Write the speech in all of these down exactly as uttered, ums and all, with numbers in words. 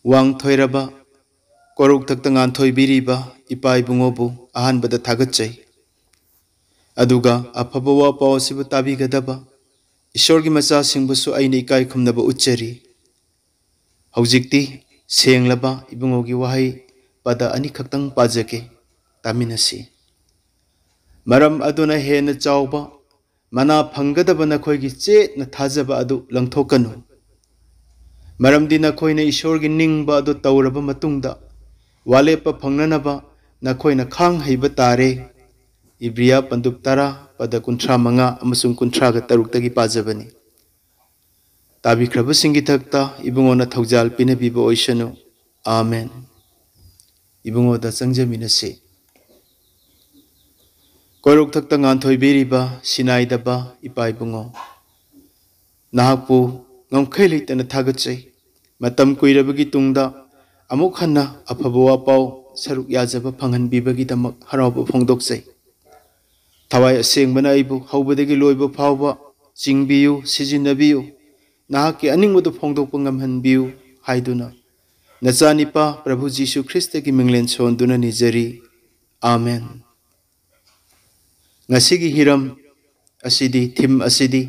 ꯋꯥꯡꯊꯣꯏꯔꯕ ꯀꯣꯔꯧꯊꯛꯇ ꯉꯥꯟꯊꯣꯏꯕꯤꯔꯤꯕ ꯏꯄꯥ ꯏꯕꯨꯡꯉꯣꯕꯨ ꯑꯍꯥꯟꯕꯗ ꯊꯥꯒꯠꯆꯩ꯫ ꯑꯗꯨꯒ ꯑꯐꯕ ꯋꯥ ꯄꯥꯎ ꯑꯁꯤꯕꯨ ꯇꯥꯕꯤꯒꯗꯕ ꯏꯁꯣꯔꯒꯤ ꯃꯆꯥꯁꯤꯡꯕꯨꯁꯨ ꯑꯩꯅ ꯏꯀꯥꯏ ꯈꯨꯝꯅꯕ ꯎꯠꯆꯔꯤ꯫ ꯍꯧꯖꯤꯛꯇꯤ ꯁꯦꯡꯂꯕ ꯏꯕꯨꯡꯉꯣꯒꯤ ꯋꯥꯍꯩ ꯄꯗ ꯑꯅꯤꯈꯛꯇꯪ ꯄꯥꯖꯒꯦ, ꯇꯥꯃꯤꯟꯅꯁꯤ꯫ ꯃꯔꯝ ꯑꯗꯨꯅ ꯍꯦꯟꯅ ꯆꯥꯎꯕ ꯃꯅꯥ ꯐꯪꯒꯗꯕ ꯅꯈꯣꯏꯒꯤ ꯆꯦꯠꯅ ꯊꯥꯖꯕ ꯑꯗꯨ ꯂꯪꯊꯣꯛꯀꯅꯨ, ꯃꯔꯝꯗꯤ ꯅꯈꯣꯏꯅ ꯏꯁꯣꯔꯒꯤ ꯅꯤꯡꯕ ꯑꯗꯨ ꯇꯧꯔꯕ ꯃꯇꯨꯡꯗ ꯋꯥꯂꯦꯞꯄ ꯐꯪꯅꯅꯕ ꯅꯈꯣꯏꯅ ꯈꯥꯡ ꯍꯩꯕ ꯇꯥꯔꯦ꯫ ꯏꯕ꯭ꯔꯤꯌꯥ ꯄꯟꯗꯨꯞ ꯇꯔꯥ, ꯄꯗ ꯀꯨꯟꯊ꯭ꯔꯥ ꯃꯉꯥ ꯑꯃꯁꯨꯡ ꯀꯨꯟꯊ꯭ꯔꯥꯒ ꯇꯔꯨꯛꯇꯒꯤ ꯄꯥꯖꯕꯅꯤ꯫ ꯇꯥꯕꯤꯈ꯭ꯔꯕꯁꯤꯡꯒꯤ ꯊꯛꯇ ꯏꯕꯨꯡꯉꯣꯅ ꯊꯧꯖꯥꯜ ꯄꯤꯅꯕꯤꯕ ꯑꯣꯏꯁꯅꯨ꯫ ꯑꯥꯃꯦꯟ꯫ ꯏꯕꯨꯡꯉꯣꯗ ꯆꯪꯖꯃꯤꯟꯅꯁꯤ꯫ ꯀꯣꯏꯔꯣꯛꯊꯛꯇ ꯉꯥꯟꯊꯣꯏꯕꯤꯔꯤꯕ ꯁꯤꯅꯥꯏꯗꯕ ꯏꯄꯥ ꯏꯕꯨꯡꯉꯣ, ꯅꯍꯥꯛꯄꯨ ꯉꯝꯈꯩ ꯂꯩꯇꯅ ꯊꯥꯒꯠꯆꯩ꯫ ꯃꯇꯝ ꯀꯨꯏꯔꯕꯒꯤ ꯇꯨꯡꯗ ꯑꯃꯨꯛ ꯍꯟꯅ ꯑꯐꯕ ꯋꯥꯄꯥꯎ ꯁꯔꯨꯛ ꯌꯥꯖꯕ ꯐꯪꯍꯟꯕꯤꯕꯒꯤꯗꯃꯛ ꯍꯔꯥꯎꯕ ꯐꯣꯡꯗꯣꯛꯆꯩ꯫ ꯊꯋꯥꯏ ꯑꯁꯦꯡꯕꯅ ꯑꯩꯕꯨ ꯍꯧꯕꯗꯒꯤ ꯂꯣꯏꯕ ꯐꯥꯎꯕ ꯆꯤꯡꯕꯤꯌꯨ, ꯁꯤꯖꯤꯟꯅꯕꯤꯌꯨ, ꯅꯍꯥꯛꯀꯤ ꯑꯅꯤꯡꯕꯗꯨ ꯐꯣꯡꯗꯣꯛꯄ ꯉꯝꯍꯟꯕꯤꯌꯨ ꯍꯥꯏꯗꯨꯅ ꯅꯆꯥꯅꯤꯄꯥ ꯄ꯭ꯔꯚꯨ ꯖꯤꯁꯨ ꯈ꯭ꯔꯤꯁꯇꯒꯤ ꯃꯤꯡꯂꯦꯟ ꯁꯣꯟꯗꯨꯅ ꯅꯤꯖꯔꯤ꯫ ꯑꯥꯃꯦꯟ꯫ ꯉꯁꯤꯒꯤ ꯍꯤꯔꯝ ꯑꯁꯤꯗꯤ, ꯊꯤꯝ ꯑꯁꯤꯗꯤ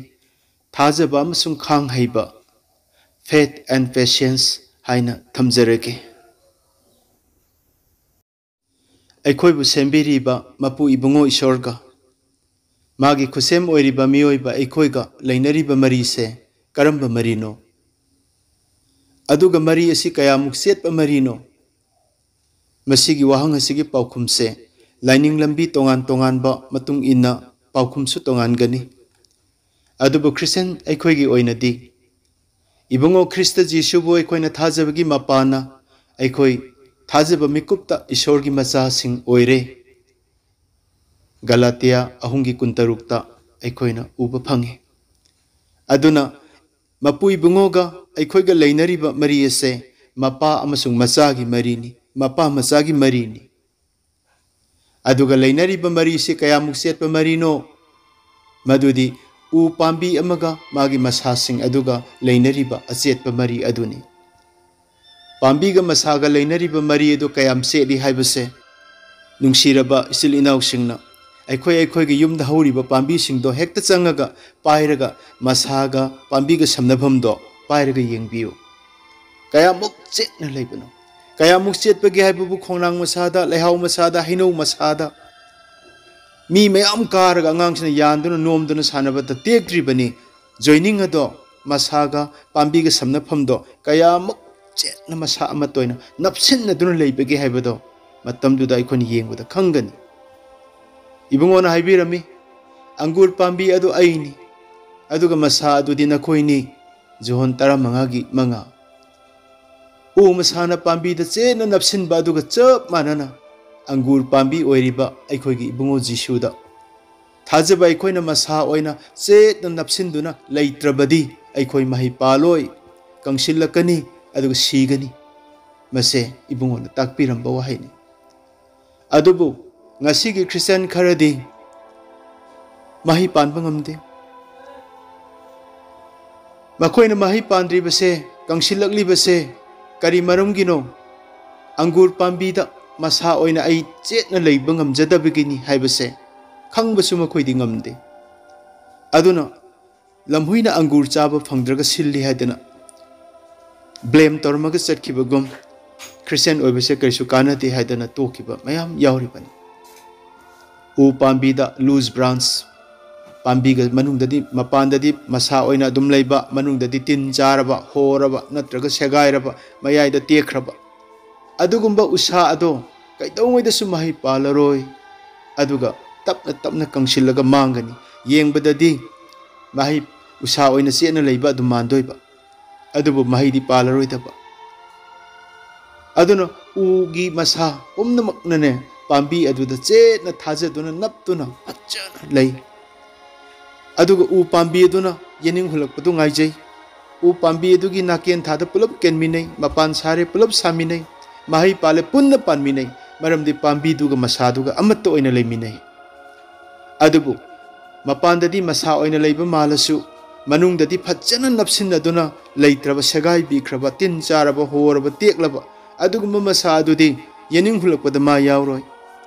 ꯊꯥꯖꯕ ꯑꯃꯁꯨꯡ ꯈꯥꯡ ꯍꯩꯕ, Faith and Patience ꯍꯥꯏꯅ ꯊꯝꯖꯔꯒꯦ꯫ ꯑꯩꯈꯣꯏꯕꯨ ꯁꯦꯝꯕꯤꯔꯤꯕ ꯃꯄꯨ ꯏꯕꯨꯡꯉꯣ ꯏꯁꯣꯔꯒ ꯃꯥꯒꯤ ꯈꯨꯠꯁꯦꯝ ꯑꯣꯏꯔꯤꯕ ꯃꯤꯑꯣꯏꯕ ꯑꯩꯈꯣꯏꯒ ꯂꯩꯅꯔꯤꯕ ꯃꯔꯤꯁꯦ ꯀꯔꯝꯕ ꯃꯔꯤꯅꯣ? ꯑꯗꯨꯒ ꯃꯔꯤ ꯑꯁꯤ ꯀꯌꯥꯃꯨꯛ ꯆꯦꯠꯄ ꯃꯔꯤꯅꯣ? ꯃꯁꯤꯒꯤ ꯋꯥꯍꯪ ꯑꯁꯤꯒꯤ ꯄꯥꯎꯈꯨꯝꯁꯦ ꯂꯥꯏꯅꯤꯡ ꯂꯝꯕꯤ ꯇꯣꯉꯥꯟ ꯇꯣꯉꯥꯟꯕ ꯃꯇꯨꯡ ꯏꯟꯅ ꯄꯥꯎꯈꯨꯝꯁꯨ ꯇꯣꯉꯥꯟꯒꯅꯤ꯫ ꯑꯗꯨꯕꯨ ꯈ꯭ꯔꯤꯁꯇꯤꯌꯥꯟ ꯑꯩꯈꯣꯏꯒꯤ ꯑꯣꯏꯅꯗꯤ ꯏꯕꯨꯡꯉꯣ ꯈ꯭ꯔꯤꯁꯇ ꯖꯤꯁꯨꯕꯨ ꯑꯩꯈꯣꯏꯅ ꯊꯥꯖꯕꯒꯤ ꯃꯄꯥꯟꯅ ꯑꯩꯈꯣꯏ ꯊꯥꯖꯕ ꯃꯤꯀꯨꯞꯇ ꯏꯁꯣꯔꯒꯤ ꯃꯆꯥꯁꯤꯡ ꯑꯣꯏꯔꯦ꯫ ꯒꯂꯥꯇꯤꯌꯥ ꯑꯍꯨꯝꯒꯤ ꯀꯨꯟꯇꯔꯨꯛꯇ ꯑꯩꯈꯣꯏꯅ ꯎꯕ ꯐꯪꯉꯤ꯫ ꯑꯗꯨꯅ ꯃꯄꯨ ꯏꯕꯨꯡꯉꯣꯒ ꯑꯩꯈꯣꯏꯒ ꯂꯩꯅꯔꯤꯕ ꯃꯔꯤ ꯑꯁꯦ ꯃꯄꯥ ꯑꯃꯁꯨꯡ ꯃꯆꯥꯒꯤ ꯃꯔꯤꯅꯤ, ꯃꯄꯥ ꯃꯆꯥꯒꯤ ꯃꯔꯤꯅꯤ꯫ ꯑꯗꯨꯒ ꯂꯩꯅꯔꯤꯕ ꯃꯔꯤꯁꯤ ꯀꯌꯥꯃꯨꯛ ꯆꯦꯠꯄ ꯃꯔꯤꯅꯣ? ꯃꯗꯨꯗꯤ ꯎ ꯄꯥꯝꯕꯤ ꯑꯃꯒ ꯃꯥꯒꯤ ꯃꯁꯥꯁꯤꯡ ꯑꯗꯨꯒ ꯂꯩꯅꯔꯤꯕ ꯑꯆꯦꯠꯄ ꯃꯔꯤ ꯑꯗꯨꯅꯤ꯫ ꯄꯥꯝꯕꯤꯒ ꯃꯁꯥꯒ ꯂꯩꯅꯔꯤꯕ ꯃꯔꯤ ꯑꯗꯨ ꯀꯌꯥꯝ ꯆꯦꯠꯂꯤ ꯍꯥꯏꯕꯁꯦ ꯅꯨꯡꯁꯤꯔꯕ ꯏꯆꯤꯜ ꯏꯅꯥꯎꯁꯤꯡꯅ ꯑꯩꯈꯣꯏ ꯑꯩꯈꯣꯏꯒꯤ ꯌꯨꯝꯗ ꯍꯧꯔꯤꯕ ꯄꯥꯝꯕꯤꯁꯤꯡꯗꯣ ꯍꯦꯛꯇ ꯆꯪꯉꯒ ꯄꯥꯏꯔꯒ ꯃꯁꯥꯒ ꯄꯥꯝꯕꯤꯒ ꯁꯝꯅꯐꯝꯗꯣ ꯄꯥꯏꯔꯒ ꯌꯦꯡꯕꯤꯌꯨ꯫ ꯀꯌꯥꯃꯨꯛ ꯆꯦꯠꯅ ꯂꯩꯕꯅꯣ? ꯀꯌꯥꯃꯨꯛ ꯆꯦꯠꯄꯒꯦ ꯍꯥꯏꯕꯕꯨ ꯈꯣꯡꯅꯥꯡ ꯃꯁꯥꯗ, ꯂꯩꯍꯥꯎ ꯃꯁꯥꯗ, ꯍꯩꯅꯧ ꯃꯁꯥꯗ꯫ ꯃꯤ ꯃꯌꯥꯝ ꯀꯥꯔꯒ ꯑꯉꯥꯡꯁꯤꯅ ꯌꯥꯟꯗꯨꯅ ꯅꯣꯝꯗꯨꯅ ꯁꯥꯟꯅꯕꯗ ꯇꯦꯛꯇ꯭ꯔꯤꯕꯅꯤ꯫ ꯖꯣꯏꯅꯤꯡ ꯑꯗꯣ ꯃꯁꯥꯒ ꯄꯥꯝꯕꯤꯒ ꯁꯝꯅꯐꯝꯗꯣ ꯀꯌꯥꯃꯨꯛ ꯆꯦꯠꯅ ꯃꯁꯥ ꯑꯃꯠꯇ ꯑꯣꯏꯅ ꯅꯞꯁꯤꯟꯅꯗꯨꯅ ꯂꯩꯕꯒꯦ ꯍꯥꯏꯕꯗꯣ ꯃꯇꯝꯗꯨꯗ ꯑꯩꯈꯣꯏꯅ ꯌꯦꯡꯕꯗ ꯈꯪꯒꯅꯤ꯫ ꯏꯕꯨꯡꯉꯣꯅ ꯍꯥꯏꯕꯤꯔꯝꯃꯤ, "ꯑꯪꯒꯨꯔ ꯄꯥꯝꯕꯤ ꯑꯗꯨ ꯑꯩꯅꯤ, ꯑꯗꯨꯒ ꯃꯁꯥ ꯑꯗꯨꯗꯤ ꯅꯈꯣꯏꯅꯤ"꯫ ꯖꯣꯍꯣꯟ ꯇꯔꯥꯃꯉꯥꯒꯤ ꯃꯉꯥ꯫ ꯎ ꯃꯁꯥꯅ ꯄꯥꯝꯕꯤꯗ ꯆꯦꯠꯅ ꯅꯞꯁꯤꯟꯕ ꯑꯗꯨꯒ ꯆꯞ ꯃꯥꯟꯅꯅ ꯑꯪꯒꯨꯔ ꯄꯥꯝꯕꯤ ꯑꯣꯏꯔꯤꯕ ꯑꯩꯈꯣꯏꯒꯤ ꯏꯕꯨꯡꯉꯣ ꯖꯤꯁꯨꯗ ꯊꯥꯖꯕ ꯑꯩꯈꯣꯏꯅ ꯃꯁꯥ ꯑꯣꯏꯅ ꯆꯦꯠꯅ ꯅꯞꯁꯤꯟꯗꯨꯅ ꯂꯩꯇ꯭ꯔꯕꯗꯤ ꯑꯩꯈꯣꯏ ꯃꯍꯩ ꯄꯥꯜꯂꯣꯏ, ꯀꯪꯁꯤꯜꯂꯛꯀꯅꯤ, ꯑꯗꯨꯒ ꯁꯤꯒꯅꯤ꯫ ꯃꯁꯦ ꯏꯕꯨꯡꯉꯣꯅ ꯇꯥꯛꯄꯤꯔꯝꯕ ꯋꯥꯍꯩꯅꯤ꯫ ꯑꯗꯨꯕꯨ ꯉꯁꯤꯒꯤ ꯈ꯭ꯔꯤꯁꯇꯤꯌꯥꯟ ꯈꯔꯗꯤ ꯃꯍꯩ ꯄꯥꯟꯕ ꯉꯝꯗꯦ꯫ ꯃꯈꯣꯏꯅ ꯃꯍꯩ ꯄꯥꯟꯗ꯭ꯔꯤꯕꯁꯦ, ꯀꯪꯁꯤꯜꯂꯛꯂꯤꯕꯁꯦ ꯀꯔꯤ ꯃꯔꯝꯒꯤꯅꯣ? ꯑꯪꯒꯨꯔ ꯄꯥꯝꯕꯤꯗ ꯃꯁꯥ ꯑꯣꯏꯅ ꯑꯩ ꯆꯦꯠꯅ ꯂꯩꯕ ꯉꯝꯖꯗꯕꯒꯤꯅꯤ ꯍꯥꯏꯕꯁꯦ ꯈꯪꯕꯁꯨ ꯃꯈꯣꯏꯗꯤ ꯉꯝꯗꯦ꯫ ꯑꯗꯨꯅ ꯂꯝꯍꯨꯏꯅ ꯑꯪꯒꯨꯔ ꯆꯥꯕ ꯐꯪꯗ꯭ꯔꯒ ꯁꯤꯜꯂꯤ ꯍꯥꯏꯗꯅ ꯕ꯭ꯂꯦꯝ ꯇꯧꯔꯝꯃꯒ ꯆꯠꯈꯤꯕꯒꯨꯝ, ꯈ꯭ꯔꯤꯁꯇꯤꯌꯥꯟ ꯑꯣꯏꯕꯁꯦ ꯀꯔꯤꯁꯨ ꯀꯥꯟꯅꯗꯦ ꯍꯥꯏꯗꯅ ꯇꯣꯛꯈꯤꯕ ꯃꯌꯥꯝ ꯌꯥꯎꯔꯤꯕꯅꯤ꯫ ꯎ ꯄꯥꯝꯕꯤꯗ ꯂꯨꯖ ꯕ꯭ꯔꯥꯟꯁ, ꯄꯥꯝꯕꯤꯒ ꯃꯅꯨꯡꯗꯗꯤ, ꯃꯄꯥꯟꯗꯗꯤ ꯃꯁꯥ ꯑꯣꯏꯅ ꯑꯗꯨꯝ ꯂꯩꯕ, ꯃꯅꯨꯡꯗꯗꯤ ꯇꯤꯟ ꯆꯥꯔꯕ, ꯍꯣꯔꯕ ꯅꯠꯇ꯭ꯔꯒ ꯁꯦꯒꯥꯏꯔꯕ, ꯃꯌꯥꯏꯗ ꯇꯦꯛꯈ꯭ꯔꯕ, ꯑꯗꯨꯒꯨꯝꯕ ꯎꯁꯥ ꯑꯗꯣ ꯀꯩꯗꯧꯉꯩꯗꯁꯨ ꯃꯍꯩ ꯄꯥꯜꯂꯔꯣꯏ꯫ ꯑꯗꯨꯒ ꯇꯞꯅ ꯇꯞꯅ ꯀꯪꯁꯤꯜꯂꯒ ꯃꯥꯡꯒꯅꯤ꯫ ꯌꯦꯡꯕꯗꯗꯤ ꯃꯍꯩ ꯎꯁꯥ ꯑꯣꯏꯅ ꯆꯦꯠꯅ ꯂꯩꯕ ꯑꯗꯨꯝ ꯃꯥꯟꯗꯣꯏꯕ, ꯑꯗꯨꯕꯨ ꯃꯍꯩꯗꯤ ꯄꯥꯜꯂꯔꯣꯏꯗꯕ꯫ ꯑꯗꯨꯅ ꯎꯒꯤ ꯃꯁꯥ ꯄꯨꯝꯅꯃꯛꯅꯅꯦ ꯄꯥꯝꯕꯤ ꯑꯗꯨꯗ ꯆꯦꯠꯅ ꯊꯥꯖꯗꯨꯅ ꯅꯞꯇꯨꯅ ꯐꯖꯅ ꯂꯩ꯫ ꯑꯗꯨꯒ ꯎ ꯄꯥꯝꯕꯤ ꯑꯗꯨꯅ ꯌꯦꯅꯤꯡ ꯍꯨꯜꯂꯛꯄꯗꯨ ꯉꯥꯏꯖꯩ꯫ ꯎ ꯄꯥꯝꯕꯤ ꯑꯗꯨꯒꯤ ꯅꯥꯀꯦꯟ ꯊꯥꯗ ꯄꯨꯂꯞ ꯀꯦꯟꯃꯤꯟꯅꯩ, ꯃꯄꯥꯟ ꯁꯥꯔꯦ ꯄꯨꯂꯞ ꯁꯥꯃꯤꯟꯅꯩ, ꯃꯍꯩ ꯄꯥꯜꯂꯦ ꯄꯨꯟꯅ ꯄꯥꯟꯃꯤꯟꯅꯩ, ꯃꯔꯝꯗꯤ ꯄꯥꯝꯕꯤꯗꯨꯒ ꯃꯁꯥꯗꯨꯒ ꯑꯃꯠꯇ ꯑꯣꯏꯅ ꯂꯩꯃꯤꯟꯅꯩ꯫ ꯑꯗꯨꯕꯨ ꯃꯄꯥꯟꯗꯗꯤ ꯃꯁꯥ ꯑꯣꯏꯅ ꯂꯩꯕ ꯃꯥꯜꯂꯁꯨ, ꯃꯅꯨꯡꯗꯗꯤ ꯐꯖꯅ ꯅꯞꯁꯤꯟꯅꯗꯨꯅ ꯂꯩꯇ꯭ꯔꯕ, ꯁꯦꯒꯥꯏꯕꯤꯈ꯭ꯔꯕ, ꯇꯤꯟ ꯆꯥꯔꯕ, ꯍꯣꯔꯕ, ꯇꯦꯛꯂꯕ ꯑꯗꯨꯒꯨꯝꯕ ꯃꯁꯥ ꯑꯗꯨꯗꯤ ꯌꯦꯅꯤꯡ ꯍꯨꯜꯂꯛꯄꯗ ꯃꯥ ꯌꯥꯎꯔꯣꯏ,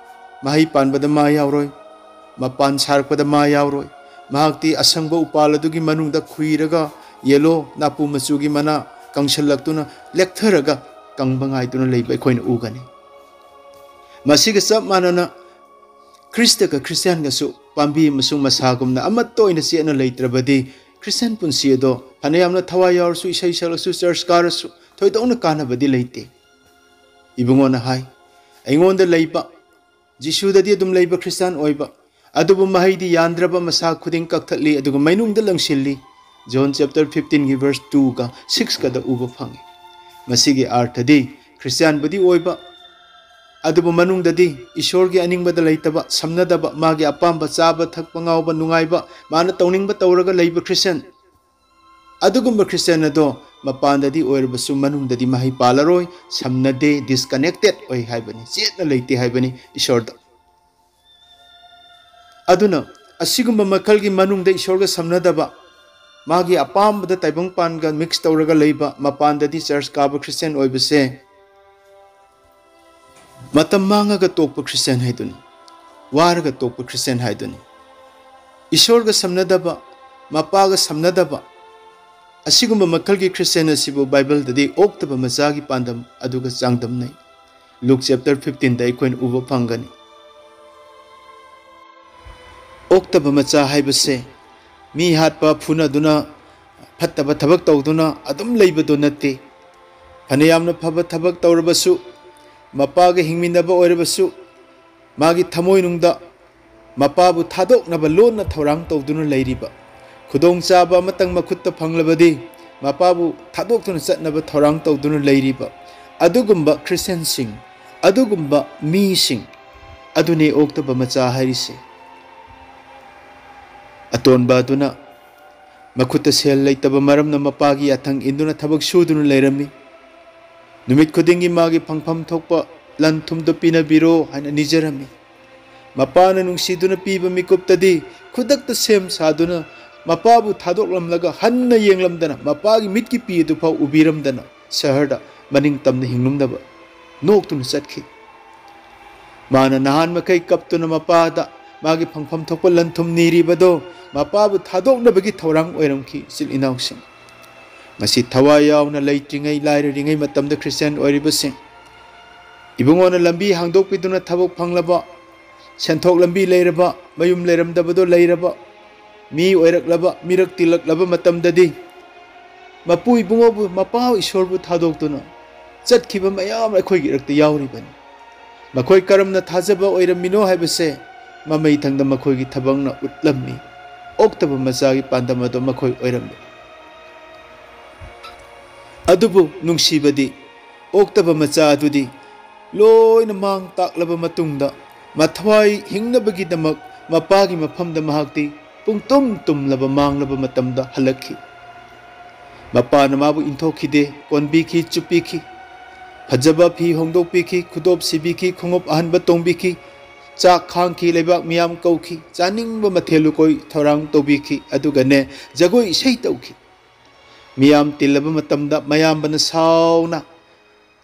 ꯃꯍꯩ ꯄꯥꯟꯕꯗ ꯃꯥ ꯌꯥꯎꯔꯣꯏ, ꯃꯄꯥꯟ ꯁꯥꯔꯛꯄꯗ ꯃꯥ ꯌꯥꯎꯔꯣꯏ꯫ ꯃꯍꯥꯛꯇꯤ ꯑꯁꯪꯕ ꯎꯄꯥꯜ ꯑꯗꯨꯒꯤ ꯃꯅꯨꯡꯗ ꯈꯨꯏꯔꯒ, ꯌꯦꯂꯣ ꯅꯥꯄꯨ ꯃꯆꯨꯒꯤ ꯃꯅꯥ ꯀꯪꯁꯜꯂꯛꯇꯨꯅ ꯂꯦꯛꯊꯔꯒ ꯀꯪꯕ ꯉꯥꯏꯗꯨꯅ ꯂꯩꯕ ꯑꯩꯈꯣꯏꯅ ꯎꯒꯅꯤ꯫ ꯃꯁꯤꯒ ꯆꯞ ꯃꯥꯟꯅꯅ ꯈ꯭ꯔꯤꯁꯇꯒ ꯈ꯭ꯔꯤꯁꯇꯤꯌꯥꯟꯒꯁꯨ ꯄꯥꯝꯕꯤ ꯑꯃꯁꯨꯡ ꯃꯁꯥꯒꯨꯝꯅ ꯑꯃꯠꯇ ꯑꯣꯏꯅ ꯆꯦꯠꯅ ꯂꯩꯇ꯭ꯔꯕꯗꯤ, ꯈ꯭ꯔꯤꯁꯇꯤꯌꯥꯟ ꯄꯨꯟꯁꯤ ꯑꯗꯣ ꯐꯅꯌꯥꯝꯅ ꯊꯋꯥꯏ ꯌꯥꯎꯔꯁꯨ, ꯏꯁꯩ ꯁꯛꯂꯁꯨ, ꯆꯔꯆ ꯀꯥꯔꯁꯨ ꯊꯣꯏꯗꯣꯛꯅ ꯀꯥꯟꯅꯕꯗꯤ ꯂꯩꯇꯦ꯫ ꯏꯕꯨꯡꯉꯣꯅ ꯍꯥꯏ, ꯑꯩꯉꯣꯟꯗ ꯂꯩꯕ, ꯖꯤꯁꯨꯗꯗꯤ ꯑꯗꯨꯝ ꯂꯩꯕ ꯈ꯭ꯔꯤꯁꯇꯤꯌꯥꯟ ꯑꯣꯏꯕ, ꯑꯗꯨꯕꯨ ꯃꯍꯩꯗꯤ ꯌꯥꯟꯗ꯭ꯔꯕ ꯃꯁꯥ ꯈꯨꯗꯤꯡ ꯀꯛꯊꯠꯂꯤ, ꯑꯗꯨꯒ ꯃꯩꯅꯨꯡꯗ ꯂꯪꯁꯤꯜꯂꯤ꯫ ꯖꯣꯟ chapter fifteenꯒꯤ verse twoꯒ sixꯀꯗ ꯎꯕ ꯐꯪꯉꯤ꯫ ꯃꯁꯤꯒꯤ ꯑꯥꯔꯊꯗꯤ ꯈ꯭ꯔꯤꯁꯇꯤꯌꯥꯟꯕꯨꯗꯤ ꯑꯣꯏꯕ, ꯑꯗꯨꯕꯨ ꯃꯅꯨꯡꯗꯗꯤ ꯏꯁꯣꯔꯒꯤ ꯑꯅꯤꯡꯕꯗ ꯂꯩꯇꯕ, ꯁꯝꯅꯗꯕ, ꯃꯥꯒꯤ ꯑꯄꯥꯝꯕ ꯆꯥꯕ, ꯊꯛꯄ, ꯉꯥꯎꯕ, ꯅꯨꯡꯉꯥꯏꯕ, ꯃꯥꯅ ꯇꯧꯅꯤꯡꯕ ꯇꯧꯔꯒ ꯂꯩꯕ ꯈ꯭ꯔꯤꯁꯇꯤꯌꯥꯟ꯫ ꯑꯗꯨꯒꯨꯝꯕ ꯈ꯭ꯔꯤꯁꯇꯤꯌꯥꯟ ꯑꯗꯣ ꯃꯄꯥꯟꯗꯗꯤ ꯑꯣꯏꯔꯕꯁꯨ ꯃꯅꯨꯡꯗꯗꯤ ꯃꯍꯩ ꯄꯥꯜꯂꯔꯣꯏ, ꯁꯝꯅꯗꯦ, disconnected ꯑꯣꯏ ꯍꯥꯏꯕꯅꯤ, ꯆꯦꯠꯅ ꯂꯩꯇꯦ ꯍꯥꯏꯕꯅꯤ ꯏꯁꯣꯔꯗ꯫ ꯑꯗꯨꯅ ꯑꯁꯤꯒꯨꯝꯕ ꯃꯈꯜꯒꯤ ꯃꯅꯨꯡꯗ ꯏꯁꯣꯔꯒ ꯁꯝꯅꯗꯕ, ꯃꯥꯒꯤ ꯑꯄꯥꯝꯕꯗ ꯇꯥꯏꯕꯪꯄꯥꯟꯒ mix ꯇꯧꯔꯒ ꯂꯩꯕ, ꯃꯄꯥꯟꯗꯗꯤ ꯆꯔꯆ ꯀꯥꯕ ꯈ꯭ꯔꯤꯁꯇꯤꯌꯥꯟ ꯑꯣꯏꯕꯁꯦ ꯃꯇꯝ ꯃꯥꯡꯉꯒ ꯇꯣꯛꯄ ꯈ꯭ꯔꯤꯁꯇꯤꯌꯥꯟ ꯍꯥꯏꯗꯨꯅꯤ, ꯋꯥꯔꯒ ꯇꯣꯛꯄ ꯈ꯭ꯔꯤꯁꯇꯤꯌꯥꯟ ꯍꯥꯏꯗꯨꯅꯤ꯫ ꯏꯁꯣꯔꯒ ꯁꯝꯅꯗꯕ, ꯃꯄꯥꯒ ꯁꯝꯅꯗꯕ, ꯑꯁꯤꯒꯨꯝꯕ ꯃꯈꯜꯒꯤ ꯈ꯭ꯔꯤꯁꯇꯤꯌꯥꯟ ꯑꯁꯤꯕꯨ ꯕꯥꯏꯕꯜꯗꯗꯤ ꯑꯣꯛꯇꯕ ꯃꯆꯥꯒꯤ ꯄꯥꯟꯗꯝ ꯑꯗꯨꯒ ꯆꯥꯡꯗꯝꯅꯩ꯫ ꯂꯨꯛ chapter fifteenꯗ ꯑꯩꯈꯣꯏꯅ ꯎꯕ ꯐꯪꯒꯅꯤ꯫ ꯑꯣꯛꯇꯕ ꯃꯆꯥ ꯍꯥꯏꯕꯁꯦ ꯃꯤ ꯍꯥꯠꯄ, ꯐꯨꯅꯗꯨꯅ, ꯐꯠꯇꯕ ꯊꯕꯛ ꯇꯧꯗꯨꯅ ꯑꯗꯨꯝ ꯂꯩꯕꯗꯣ ꯅꯠꯇꯦ꯫ ꯐꯅꯌꯥꯝꯅ ꯐꯕ ꯊꯕꯛ ꯇꯧꯔꯕꯁꯨ, ꯃꯄꯥꯒ ꯍꯤꯡꯃꯤꯟꯅꯕ ꯑꯣꯏꯔꯕꯁꯨ, ꯃꯥꯒꯤ ꯊꯃꯣꯏꯅꯨꯡꯗ ꯃꯄꯥꯕꯨ ꯊꯥꯗꯣꯛꯅꯕ ꯂꯣꯟꯅ ꯊꯧꯔꯥꯡ ꯇꯧꯗꯨꯅ ꯂꯩꯔꯤꯕ, ꯈꯨꯗꯣꯡꯆꯥꯕ ꯑꯃꯇꯪ ꯃꯈꯨꯠꯇ ꯐꯪꯂꯕꯗꯤ ꯃꯄꯥꯕꯨ ꯊꯥꯗꯣꯛꯇꯨꯅ ꯆꯠꯅꯕ ꯊꯧꯔꯥꯡ ꯇꯧꯗꯨꯅ ꯂꯩꯔꯤꯕ ꯑꯗꯨꯒꯨꯝꯕ ꯈ꯭ꯔꯤꯁꯇꯤꯌꯥꯟꯁꯤꯡ, ꯑꯗꯨꯒꯨꯝꯕ ꯃꯤꯁꯤꯡ ꯑꯗꯨꯅꯤ ꯑꯣꯛꯇꯕ ꯃꯆꯥ ꯍꯥꯏꯔꯤꯁꯦ꯫ ꯑꯇꯣꯟꯕ ꯑꯗꯨꯅ ꯃꯈꯨꯠꯇ ꯁꯦꯜ ꯂꯩꯇꯕ ꯃꯔꯝꯅ ꯃꯄꯥꯒꯤ ꯌꯥꯊꯪ ꯏꯟꯗꯨꯅ ꯊꯕꯛ ꯁꯨꯗꯨꯅ ꯂꯩꯔꯝꯃꯤ꯫ ꯅꯨꯃꯤꯠ ꯈꯨꯗꯤꯡꯒꯤ ꯃꯥꯒꯤ ꯐꯪꯐꯝ ꯊꯣꯛꯄ ꯂꯟ ꯊꯨꯝꯗꯨ ꯄꯤꯅꯕꯤꯔꯣ ꯍꯥꯏꯅ ꯅꯤꯖꯔꯝꯃꯤ꯫ ꯃꯄꯥꯅ ꯅꯨꯡꯁꯤꯗꯨꯅ ꯄꯤꯕ ꯃꯤꯀꯨꯞꯇꯗꯤ ꯈꯨꯗꯛꯇ ꯁꯦꯝ ꯁꯥꯗꯨꯅ ꯃꯄꯥꯕꯨ ꯊꯥꯗꯣꯛꯂꯝꯂꯒ ꯍꯟꯅ ꯌꯦꯡꯂꯝꯗꯅ, ꯃꯄꯥꯒꯤ ꯃꯤꯠꯀꯤ ꯄꯤ ꯑꯗꯨꯐꯥꯎ ꯎꯕꯤꯔꯝꯗꯅ ꯁꯍꯔꯗ ꯃꯅꯤꯡ ꯇꯝꯅ ꯍꯤꯡꯂꯝꯗꯕ ꯅꯣꯛꯇꯨꯅ ꯆꯠꯈꯤ꯫ ꯃꯥꯅ ꯅꯍꯥꯟ ꯃꯈꯩ ꯀꯞꯇꯨꯅ ꯃꯄꯥꯗ ꯃꯥꯒꯤ ꯐꯪꯐꯝ ꯊꯣꯛꯄ ꯂꯟ ꯊꯨꯝ ꯅꯤꯔꯤꯕꯗꯣ ꯃꯄꯥꯕꯨ ꯊꯥꯗꯣꯛꯅꯕꯒꯤ ꯊꯧꯔꯥꯡ ꯑꯣꯏꯔꯝꯈꯤ, ꯏꯆꯤꯜ ꯏꯅꯥꯎꯁꯤꯡ꯫ ꯉꯁꯤ ꯊꯋꯥꯏ ꯌꯥꯎꯅ ꯂꯩꯇ꯭ꯔꯤꯉꯩ, ꯂꯥꯏꯔꯔꯤꯉꯩ ꯃꯇꯝꯗ ꯈ꯭ꯔꯤꯁꯇꯤꯌꯥꯟ ꯑꯣꯏꯔꯤꯕꯁꯤꯡ, ꯏꯕꯨꯡꯉꯣꯅ ꯂꯝꯕꯤ ꯍꯥꯡꯗꯣꯛꯄꯤꯗꯨꯅ ꯊꯕꯛ ꯐꯪꯂꯕ, ꯁꯦꯟꯊꯣꯛ ꯂꯝꯕꯤ ꯂꯩꯔꯕ, ꯃꯌꯨꯝ ꯂꯩꯔꯝꯗꯕꯗꯣ ꯂꯩꯔꯕ, ꯃꯤ ꯑꯣꯏꯔꯛꯂꯕ, ꯃꯤꯔꯛ ꯇꯤꯜꯂꯛꯂꯕ ꯃꯇꯝꯗꯗꯤ ꯃꯄꯨ ꯏꯕꯨꯡꯉꯣꯕꯨ, ꯃꯄꯥ ꯏꯁꯣꯔꯕꯨ ꯊꯥꯗꯣꯛꯇꯨꯅ ꯆꯠꯈꯤꯕ ꯃꯌꯥꯝ ꯑꯩꯈꯣꯏꯒꯤ ꯏꯔꯛꯇ ꯌꯥꯎꯔꯤꯕꯅꯤ꯫ ꯃꯈꯣꯏ ꯀꯔꯝꯅ ꯊꯥꯖꯕ ꯑꯣꯏꯔꯝꯃꯤꯅꯣ ꯍꯥꯏꯕꯁꯦ ꯃꯃꯩ ꯊꯪꯗ ꯃꯈꯣꯏꯒꯤ ꯊꯕꯛꯅ ꯎꯠꯂꯝꯃꯤ꯫ ꯑꯣꯛꯇꯕ ꯃꯆꯥꯒꯤ ꯄꯥꯟꯗꯝ ꯑꯗꯣ ꯃꯈꯣꯏ ꯑꯣꯏꯔꯝꯃꯤ꯫ ꯑꯗꯨꯕꯨ ꯅꯨꯡꯁꯤꯕꯗꯤ, ꯑꯣꯛꯇꯕ ꯃꯆꯥ ꯑꯗꯨꯗꯤ ꯂꯣꯏꯅ ꯃꯥꯡ ꯇꯥꯛꯂꯕ ꯃꯇꯨꯡꯗ, ꯃꯊ꯭ꯋꯥꯏ ꯍꯤꯡꯅꯕꯒꯤꯗꯃꯛ ꯃꯄꯥꯒꯤ ꯃꯐꯝꯗ ꯃꯍꯥꯛꯇꯤ ꯄꯨꯡꯇꯨꯝ ꯇꯨꯝꯂꯕ, ꯃꯥꯡꯂꯕ ꯃꯇꯝꯗ ꯍꯜꯂꯛꯈꯤ꯫ ꯃꯄꯥꯅ ꯃꯥꯕꯨ ꯏꯟꯊꯣꯛꯈꯤꯗꯦ, ꯀꯣꯟꯕꯤꯈꯤ, ꯆꯨꯞꯄꯤꯈꯤ, ꯐꯖꯕ ꯐꯤ ꯍꯣꯡꯗꯣꯛꯄꯤꯈꯤ, ꯈꯨꯗꯣꯞ ꯁꯤꯕꯤꯈꯤ, ꯈꯣꯡꯎꯞ ꯑꯍꯟꯕ ꯇꯣꯡꯕꯤꯈꯤ, ꯆꯥꯛ ꯈꯥꯡꯈꯤ, ꯂꯩꯕꯥꯛ ꯃꯤꯌꯥꯝ ꯀꯧꯈꯤ, ꯆꯥꯅꯤꯡꯕ ꯃꯊꯦꯜ ꯂꯨꯀꯣꯏ ꯊꯧꯔꯥꯡ ꯇꯧꯕꯤꯈꯤ, ꯑꯗꯨꯒꯅꯦ, ꯖꯒꯣꯏ ꯏꯁꯩ ꯇꯧꯈꯤ꯫ ꯃꯤꯌꯥꯝ ꯇꯤꯜꯂꯕ ꯃꯇꯝꯗ ꯃꯌꯥꯝꯕꯅ ꯁꯥꯎꯅ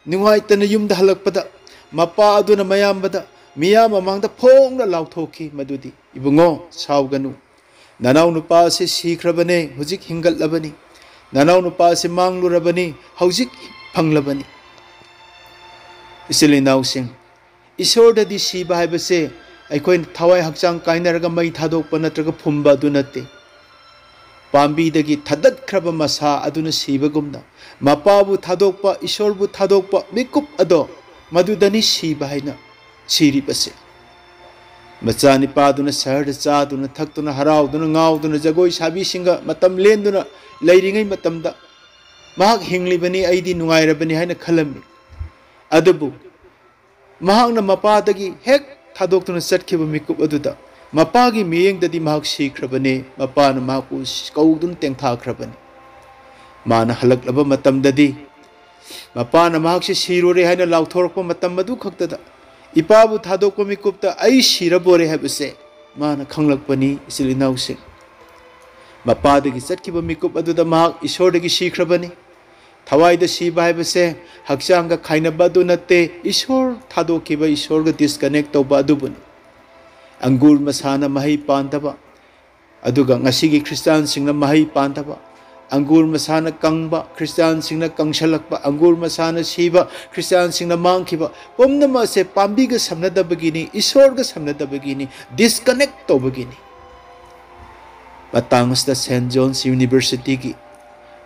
ꯅꯨꯡꯉꯥꯏꯇꯅ ꯌꯨꯝꯗ ꯍꯜꯂꯛꯄꯗ, ꯃꯄꯥ ꯑꯗꯨꯅ ꯃꯌꯥꯝꯕꯗ, ꯃꯤꯌꯥꯝ ꯃꯃꯥꯡꯗ ꯐꯣꯡꯅ ꯂꯥꯎꯊꯣꯛꯈꯤ, ꯃꯗꯨꯗꯤ, "ꯏꯕꯨꯡꯉꯣ, ꯁꯥꯎꯒꯅꯨ꯫ ꯅꯅꯥꯎ ꯅꯨꯄꯥ ꯑꯁꯤ ꯁꯤꯈ꯭ꯔꯕꯅꯦ, ꯍꯧꯖꯤꯛ ꯍꯤꯡꯒꯠꯂꯕꯅꯤ꯫ ꯅꯅꯥꯎ ꯅꯨꯄꯥ ꯑꯁꯤ ꯃꯥꯡꯂꯨꯔꯕꯅꯤ, ꯍꯧꯖꯤꯛ ꯐꯪꯂꯕꯅꯤ꯫" ꯏꯆꯤꯜ ꯏꯅꯥꯎꯁꯤꯡ, ꯏꯁꯣꯔꯗꯗꯤ ꯁꯤꯕ ꯍꯥꯏꯕꯁꯦ ꯑꯩꯈꯣꯏꯅ ꯊꯋꯥꯏ ꯍꯛꯆꯥꯡ ꯀꯥꯏꯅꯔꯒ ꯃꯩ ꯊꯥꯗꯣꯛꯄ ꯅꯠꯇ꯭ꯔꯒ ꯐꯨꯝꯕ ꯑꯗꯨ ꯅꯠꯇꯦ꯫ ꯄꯥꯝꯕꯤꯗꯒꯤ ꯊꯥꯗꯠꯈ꯭ꯔꯕ ꯃꯁꯥ ꯑꯗꯨꯅ ꯁꯤꯕꯒꯨꯝꯅ, ꯃꯄꯥꯕꯨ ꯊꯥꯗꯣꯛꯄ, ꯏꯁꯣꯔꯕꯨ ꯊꯥꯗꯣꯛꯄ ꯃꯤꯀꯨꯞ ꯑꯗꯣ, ꯃꯗꯨꯗꯅꯤ ꯁꯤꯕ ꯍꯥꯏꯅ ꯁꯤꯔꯤꯕꯁꯦ꯫ ꯃꯆꯥꯅꯤꯄꯥꯗꯨꯅ ꯁꯍꯔꯗ ꯆꯥꯗꯨꯅ, ꯊꯛꯇꯨꯅ, ꯍꯔꯥꯎꯗꯨꯅ, ꯉꯥꯎꯗꯨꯅ, ꯖꯒꯣꯏ ꯁꯥꯕꯤꯁꯤꯡꯒ ꯃꯇꯝ ꯂꯦꯟꯗꯨꯅ ꯂꯩꯔꯤꯉꯩ ꯃꯇꯝꯗ, ꯃꯍꯥꯛ ꯍꯤꯡꯂꯤꯕꯅꯤ, ꯑꯩꯗꯤ ꯅꯨꯡꯉꯥꯏꯔꯕꯅꯤ ꯍꯥꯏꯅ ꯈꯜꯂꯝꯃꯤ꯫ ꯑꯗꯨꯕꯨ ꯃꯍꯥꯛꯅ ꯃꯄꯥꯗꯒꯤ ꯍꯦꯛ ꯊꯥꯗꯣꯛꯇꯨꯅ ꯆꯠꯈꯤꯕ ꯃꯤꯀꯨꯞ ꯑꯗꯨꯗ, ꯃꯄꯥꯒꯤ ꯃꯤꯠꯌꯦꯡꯗꯗꯤ ꯃꯍꯥꯛ ꯁꯤꯈ꯭ꯔꯕꯅꯤ, ꯃꯄꯥꯅ ꯃꯍꯥꯛꯄꯨ ꯀꯧꯗꯨꯅ ꯇꯦꯡꯊꯥꯈ꯭ꯔꯕꯅꯤ꯫ ꯃꯥꯅ ꯍꯜꯂꯛꯂꯕ ꯃꯇꯝꯗꯗꯤ, ꯃꯄꯥꯅ ꯃꯍꯥꯛꯁꯦ ꯁꯤꯔꯨꯔꯦ ꯍꯥꯏꯅ ꯂꯥꯎꯊꯣꯔꯛꯄ ꯃꯇꯝ ꯑꯗꯨ ꯈꯛꯇꯗ, ꯏꯄꯥꯕꯨ ꯊꯥꯗꯣꯛꯄ ꯃꯤꯀꯨꯞꯇ ꯑꯩ ꯁꯤꯔꯕꯣꯔꯦ ꯍꯥꯏꯕꯁꯦ ꯃꯥꯅ ꯈꯪꯂꯛꯄꯅꯤ, ꯏꯆꯤꯜ ꯏꯅꯥꯎꯁꯤꯡ꯫ ꯃꯄꯥꯗꯒꯤ ꯆꯠꯈꯤꯕ ꯃꯤꯀꯨꯞ ꯑꯗꯨꯗ ꯃꯍꯥꯛ ꯏꯁꯣꯔꯗꯒꯤ ꯁꯤꯈ꯭ꯔꯕꯅꯤ꯫ ꯊꯋꯥꯏꯗ ꯁꯤꯕ ꯍꯥꯏꯕꯁꯦ ꯍꯛꯆꯥꯡꯒ ꯈꯥꯏꯅꯕ ꯑꯗꯨ ꯅꯠꯇꯦ, ꯏꯁꯣꯔ ꯊꯥꯗꯣꯛꯈꯤꯕ, ꯏꯁꯣꯔꯒ disconnect ꯇꯧꯕ ꯑꯗꯨꯕꯨꯅꯤ꯫ ꯑꯪꯒꯨꯔ ꯃꯁꯥꯅ ꯃꯍꯩ ꯄꯥꯟꯗꯕ, ꯑꯗꯨꯒ ꯉꯁꯤꯒꯤ ꯈ꯭ꯔꯤꯁꯇꯥꯟꯁꯤꯡꯅ ꯃꯍꯩ ꯄꯥꯟꯗꯕ, ꯑꯪꯒꯨꯔ ꯃꯁꯥꯅ ꯀꯪꯕ, ꯈ꯭ꯔꯤꯁꯇꯥꯟꯁꯤꯡꯅ ꯀꯪꯁꯜꯂꯛꯄ, ꯑꯪꯒꯨꯔ ꯃꯁꯥꯅ ꯁꯤꯕ, ꯈ꯭ꯔꯤꯁꯇꯥꯟꯁꯤꯡꯅ ꯃꯥꯡꯈꯤꯕ, ꯄꯨꯝꯅꯃꯛ ꯑꯁꯦ ꯄꯥꯝꯕꯤꯒ ꯁꯝꯅꯗꯕꯒꯤꯅꯤ, ꯏꯁꯣꯔꯒ ꯁꯝꯅꯗꯕꯒꯤꯅꯤ, disconnect ꯇꯧꯕꯒꯤꯅꯤ꯫ ꯃꯇꯥꯡ ꯑꯁꯤꯗ ꯁꯦꯟꯠ ꯖꯣꯟꯁ ꯌꯨꯅꯤꯚꯔꯁꯤꯇꯤꯒꯤ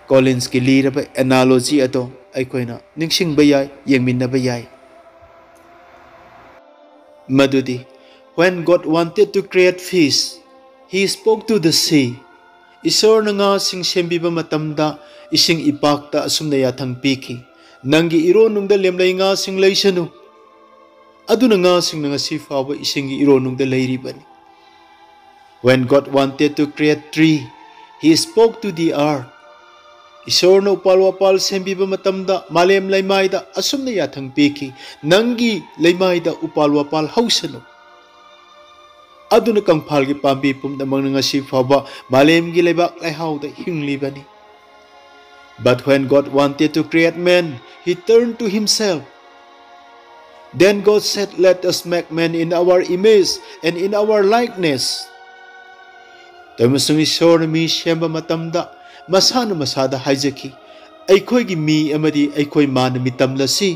ꯀꯣꯂꯤꯟꯁꯀꯤ ꯂꯤꯔꯕ analogy ꯑꯗꯣ ꯑꯩꯈꯣꯏꯅ ꯅꯤꯡꯁꯤꯡꯕ ꯌꯥꯏ, ꯌꯦꯡꯃꯤꯟꯅꯕ ꯌꯥꯏ꯫ ꯃꯗꯨꯗꯤ, "When God wanted to create fish, he spoke to the sea." ꯏꯁꯣꯔꯅ ꯉꯥꯁꯤꯡ ꯁꯦꯝꯕꯤꯕ ꯃꯇꯝꯗ ꯏꯁꯤꯡ ꯏꯄꯥꯛꯇ ꯑꯁꯨꯝꯅ ꯌꯥꯊꯪ ꯄꯤꯈꯤ, "ꯅꯪꯒꯤ ꯏꯔꯣꯟꯅꯨꯡꯗ ꯂꯦꯝꯂꯩ ꯉꯥꯁꯤꯡ ꯂꯩꯁꯅꯨ"꯫ ꯑꯗꯨꯅ ꯉꯥꯁꯤꯡꯅ ꯉꯁꯤ ꯐꯥꯎꯕ ꯏꯁꯤꯡꯒꯤ ꯏꯔꯣꯟꯅꯨꯡꯗ ꯂꯩꯔꯤꯕꯅꯤ꯫ "When God wanted to create tree, he spoke to the earth." ꯏꯁꯣꯔꯅ ꯎꯄꯥꯜ ꯋꯥꯄꯥꯜ ꯁꯦꯝꯕꯤꯕ ꯃꯇꯝꯗ ꯃꯥꯂꯦꯝ ꯂꯩꯃꯥꯏꯗ ꯑꯁꯨꯝꯅ ꯌꯥꯊꯪ ꯄꯤꯈꯤ, "ꯅꯪꯒꯤ ꯂꯩꯃꯥꯏꯗ ꯎꯄꯥꯜ ꯋꯥꯄꯥꯜ ꯍꯧꯁꯅꯨ"꯫ ꯑꯗꯨꯅ ꯀꯪꯐꯥꯜꯒꯤ ꯄꯥꯝꯕꯤ ꯄꯨꯝꯅꯃꯛꯅ ꯉꯁꯤ ꯐꯥꯎꯕ ꯃꯥꯂꯦꯝꯒꯤ ꯂꯩꯕꯥꯛ ꯂꯩꯍꯥꯎꯗ ꯍꯤꯡꯂꯤꯕꯅꯤ꯫ "But when God wanted to create man, he turned to himself. Then God said, 'Let us make man in our image and in our likeness.'" ꯑꯃꯁꯨꯡ ꯏꯁꯣꯔꯅ ꯃꯤ ꯁꯦꯝꯕ ꯃꯇꯝꯗ ꯃꯁꯥꯅ ꯃꯁꯥꯗ ꯍꯥꯏꯖꯈꯤ, "ꯑꯩꯈꯣꯏꯒꯤ ꯃꯤ ꯑꯃꯗꯤ ꯑꯩꯈꯣꯏ ꯃꯥꯟꯅ ꯃꯤꯇꯝꯂꯁꯤ"꯫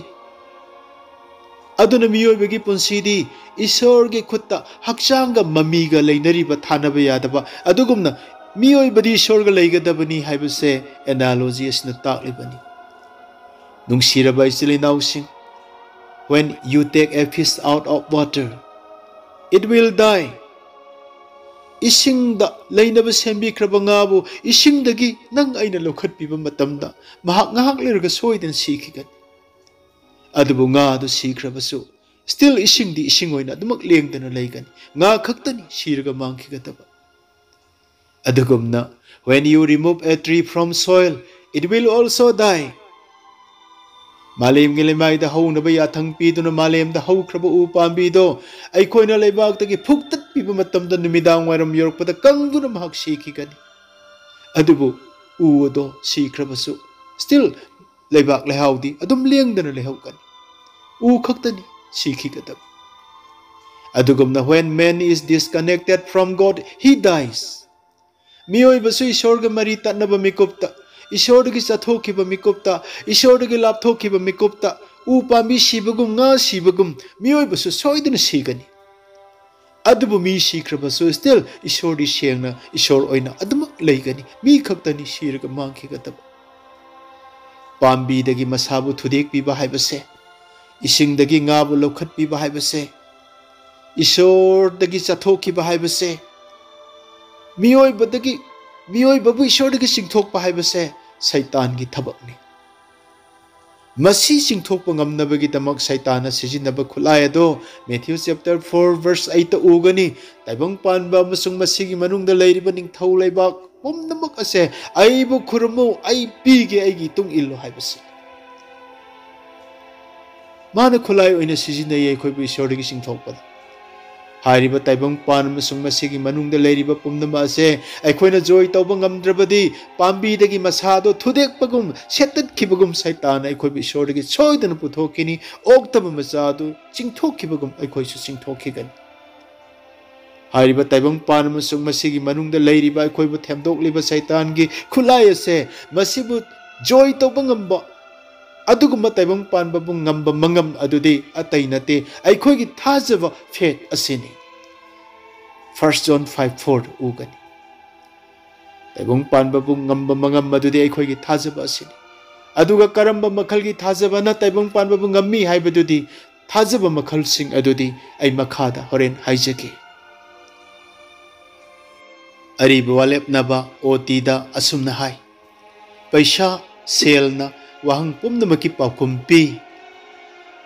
ꯑꯗꯨꯅ ꯃꯤꯑꯣꯏꯕꯒꯤ ꯄꯨꯟꯁꯤꯗꯤ ꯏꯁꯣꯔꯒꯤ ꯈꯨꯠꯇ ꯍꯛꯆꯥꯡꯒ ꯃꯃꯤꯒ ꯂꯩꯅꯔꯤꯕ ꯊꯥꯅꯕ ꯌꯥꯗꯕ, ꯑꯗꯨꯒꯨꯝꯅ ꯃꯤꯑꯣꯏꯕꯗꯤ ꯏꯁꯣꯔꯒ ꯂꯩꯒꯗꯕꯅꯤ ꯍꯥꯏꯕꯁꯦ analogy ꯑꯁꯤꯅ ꯇꯥꯛꯂꯤꯕꯅꯤ꯫ ꯅꯨꯡꯁꯤꯔꯕ ꯏꯆꯤꯜ ꯏꯅꯥꯎꯁꯤꯡ, "When you take a fish out of water, it will die." ꯏꯁꯤꯡꯗ ꯂꯩꯅꯕ ꯁꯦꯝꯕꯤꯈ꯭ꯔꯕ ꯉꯥꯕꯨ ꯏꯁꯤꯡꯗꯒꯤ ꯅꯪ ꯑꯩꯅ ꯂꯧꯈꯠꯄꯤꯕ ꯃꯇꯝꯗ, ꯃꯍꯥꯛ ꯉꯥꯏꯍꯥꯛ ꯂꯩꯔꯒ ꯁꯣꯏꯗꯅ ꯁꯤꯈꯤꯒꯅꯤ꯫ ꯑꯗꯨꯕꯨ ꯉꯥ ꯑꯗꯨ ꯁꯤꯈ꯭ꯔꯕꯁꯨ, still ꯏꯁꯤꯡꯗꯤ ꯏꯁꯤꯡ ꯑꯣꯏꯅ ꯑꯗꯨꯃꯛ ꯂꯦꯡꯗꯅ ꯂꯩꯒꯅꯤ꯫ ꯉꯥ ꯈꯛꯇꯅꯤ ꯁꯤꯔꯒ ꯃꯥꯡꯈꯤꯒꯗꯕ꯫ ꯑꯗꯨꯒꯨꯝꯅ, "When you remove a tree from soil, it will also die." ꯃꯥꯂꯦꯝꯒꯤ ꯂꯩꯃꯥꯏꯗ ꯍꯧꯅꯕ ꯌꯥꯊꯪ ꯄꯤꯗꯨꯅ ꯃꯥꯂꯦꯝꯗ ꯍꯧꯈ꯭ꯔꯕ ꯎ ꯄꯥꯝꯕꯤꯗꯣ ꯑꯩꯈꯣꯏꯅ ꯂꯩꯕꯥꯛꯇꯒꯤ ꯐꯨꯛꯇꯠꯄꯤꯕ ꯃꯇꯝꯗ, ꯅꯨꯃꯤꯗꯥꯡ ꯋꯥꯏꯔꯝ ꯌꯧꯔꯛꯄꯗ ꯀꯪꯗꯨꯅ ꯃꯍꯥꯛ ꯁꯤꯈꯤꯒꯅꯤ꯫ ꯑꯗꯨꯕꯨ ꯎ ꯑꯗꯣ ꯁꯤꯈ꯭ꯔꯕꯁꯨ, still ꯂꯩꯕꯥꯛ ꯂꯩꯍꯥꯎꯗꯤ ꯑꯗꯨꯝ ꯂꯦꯡꯗꯅ ꯂꯩꯍꯧꯒꯅꯤ꯫ ꯎ ꯈꯛꯇꯅꯤ ꯁꯤꯈꯤꯒꯗꯕ꯫ ꯑꯗꯨꯒꯨꯝꯅ, when man is disconnected from God, he dies. ꯃꯤꯑꯣꯏꯕꯁꯨ ꯏꯁꯣꯔꯒ ꯃꯔꯤ ꯇꯠꯅꯕ ꯃꯤꯀꯨꯞꯇ, ꯏꯁꯣꯔꯗꯒꯤ ꯆꯠꯊꯣꯛꯈꯤꯕ ꯃꯤꯀꯨꯞꯇ, ꯏꯁꯣꯔꯗꯒꯤ ꯂꯥꯞꯊꯣꯛꯈꯤꯕ ꯃꯤꯀꯨꯞꯇ, ꯎ ꯄꯥꯝꯕꯤ ꯁꯤꯕꯒꯨꯝ, ꯉꯥ ꯁꯤꯕꯒꯨꯝ, ꯃꯤꯑꯣꯏꯕꯁꯨ ꯁꯣꯏꯗꯅ ꯁꯤꯒꯅꯤ꯫ ꯑꯗꯨꯕꯨ ꯃꯤ ꯁꯤꯈ꯭ꯔꯕꯁꯨ, still ꯏꯁꯣꯔꯗꯤ ꯁꯦꯡꯅ ꯏꯁꯣꯔ ꯑꯣꯏꯅ ꯑꯗꯨꯃꯛ ꯂꯩꯒꯅꯤ꯫ ꯃꯤ ꯈꯛꯇꯅꯤ ꯁꯤꯔꯒ ꯃꯥꯡꯈꯤꯒꯗꯕ꯫ ꯄꯥꯝꯕꯤꯗꯒꯤ ꯃꯁꯥꯕꯨ ꯊꯨꯗꯦꯛꯄꯤꯕ ꯍꯥꯏꯕꯁꯦ, ꯏꯁꯤꯡꯗꯒꯤ ꯉꯥꯕꯨ ꯂꯧꯈꯠꯄꯤꯕ ꯍꯥꯏꯕꯁꯦ, ꯏꯁꯣꯔꯗꯒꯤ ꯆꯠꯊꯣꯛꯈꯤꯕ ꯍꯥꯏꯕꯁꯦ, ꯃꯤꯑꯣꯏꯕꯗꯒꯤ, ꯃꯤꯑꯣꯏꯕꯕꯨ ꯏꯁꯣꯔꯗꯒꯤ ꯆꯤꯡꯊꯣꯛꯄ ꯍꯥꯏꯕꯁꯦ ꯁꯩꯇꯥꯟꯒꯤ ꯊꯕꯛꯅꯤ꯫ ꯃꯁꯤ ꯆꯤꯡꯊꯣꯛꯄ ꯉꯝꯅꯕꯒꯤꯗꯃꯛ ꯁꯩꯇꯥꯟꯅ ꯁꯤꯖꯤꯟꯅꯕ ꯈꯨꯠꯂꯥꯏ ꯑꯗꯣ Matthew chapter four verse eight ꯎꯒꯅꯤ꯫ "ꯇꯥꯏꯕꯪ ꯄꯥꯟꯕ ꯑꯃꯁꯨꯡ ꯃꯁꯤꯒꯤ ꯃꯅꯨꯡꯗ ꯂꯩꯔꯤꯕ ꯅꯤꯡꯊꯧ ꯂꯩꯕꯥꯛ ꯄꯨꯝꯅꯃꯛ ꯑꯁꯦ ꯑꯩꯕꯨ ꯈꯨꯔꯨꯝꯃꯨ, ꯑꯩ ꯄꯤꯒꯦ, ꯑꯩꯒꯤ ꯏꯇꯨꯡ ꯏꯜꯂꯨ" ꯍꯥꯏꯕꯁꯤ꯫ ꯃꯥꯅ ꯈꯨꯠꯂꯥꯏ ꯑꯣꯏꯅ ꯁꯤꯖꯤꯟꯅꯩ ꯑꯩꯈꯣꯏꯕꯨ ꯏꯁꯣꯔꯗꯒꯤ ꯆꯤꯡꯊꯣꯛꯄꯗ꯫ ꯍꯥꯏꯔꯤꯕ ꯇꯥꯏꯕꯪ ꯄꯥꯟ ꯑꯃꯁꯨꯡ ꯃꯁꯤꯒꯤ ꯃꯅꯨꯡꯗ ꯂꯩꯔꯤꯕ ꯄꯨꯝꯅꯃꯛ ꯑꯁꯦ ꯑꯩꯈꯣꯏꯅ ꯖꯣꯏ ꯇꯧꯕ ꯉꯝꯗ꯭ꯔꯕꯗꯤ, ꯄꯥꯝꯕꯤꯗꯒꯤ ꯃꯁꯥꯗꯣ ꯊꯨꯗꯦꯛꯄꯒꯨꯝ, ꯁꯦꯠꯇꯠꯈꯤꯕꯒꯨꯝ, ꯁꯩꯇꯥꯟꯅ ꯑꯩꯈꯣꯏꯕꯨ ꯏꯁꯣꯔꯗꯒꯤ ꯁꯣꯏꯗꯅ ꯄꯨꯊꯣꯛꯈꯤꯅꯤ꯫ ꯑꯣꯛꯇꯕ ꯃꯆꯥ ꯑꯗꯨ ꯆꯤꯡꯊꯣꯛꯈꯤꯕꯒꯨꯝ ꯑꯩꯈꯣꯏꯁꯨ ꯆꯤꯡꯊꯣꯛꯈꯤꯒꯅꯤ꯫ ꯍꯥꯏꯔꯤꯕ ꯇꯥꯏꯕꯪ ꯄꯥꯟ ꯑꯃꯁꯨꯡ ꯃꯁꯤꯒꯤ ꯃꯅꯨꯡꯗ ꯂꯩꯔꯤꯕ ꯑꯩꯈꯣꯏꯕꯨ ꯊꯦꯝꯗꯣꯛꯂꯤꯕ ꯁꯩꯇꯥꯟꯒꯤ ꯈꯨꯠꯂꯥꯏ ꯑꯁꯦ, ꯃꯁꯤꯕꯨ ꯖꯣꯏ ꯇꯧꯕ ꯉꯝꯕ, ꯑꯗꯨꯒꯨꯝꯕ ꯇꯥꯏꯕꯪ ꯄꯥꯟꯕꯕꯨ ꯉꯝꯕ ꯃꯉꯝ ꯑꯗꯨꯗꯤ ꯑꯇꯩ ꯅꯠꯇꯦ, ꯑꯩꯈꯣꯏꯒꯤ ꯊꯥꯖꯕ, faith ꯑꯁꯤꯅꯤ꯫ First John five four ꯎꯒꯅꯤ꯫ ꯇꯥꯏꯕꯪ ꯄꯥꯟꯕꯕꯨ ꯉꯝꯕ ꯃꯉꯝ ꯑꯗꯨꯗꯤ ꯑꯩꯈꯣꯏꯒꯤ ꯊꯥꯖꯕ ꯑꯁꯤꯅꯤ꯫ ꯑꯗꯨꯒ ꯀꯔꯝꯕ ꯃꯈꯜꯒꯤ ꯊꯥꯖꯕꯅ ꯇꯥꯏꯕꯪ ꯄꯥꯟꯕꯕꯨ ꯉꯝꯃꯤ ꯍꯥꯏꯕꯗꯨꯗꯤ, ꯊꯥꯖꯕ ꯃꯈꯜꯁꯤꯡ ꯑꯗꯨꯗꯤ ꯑꯩ ꯃꯈꯥꯗ ꯍꯣꯔꯦꯟ ꯍꯥꯏꯖꯒꯦ꯫ ꯑꯔꯤꯕ ꯋꯥꯂꯦꯞꯅꯕ ꯑꯣ ꯇꯤꯗ ꯑꯁꯨꯝꯅ ꯍꯥꯏ: "ꯄꯩꯁꯥ, ꯁꯦꯜꯅ ꯋꯥꯍꯪ ꯄꯨꯝꯅꯃꯛꯀꯤ ꯄꯥꯎꯈꯨꯝ ꯄꯤ꯫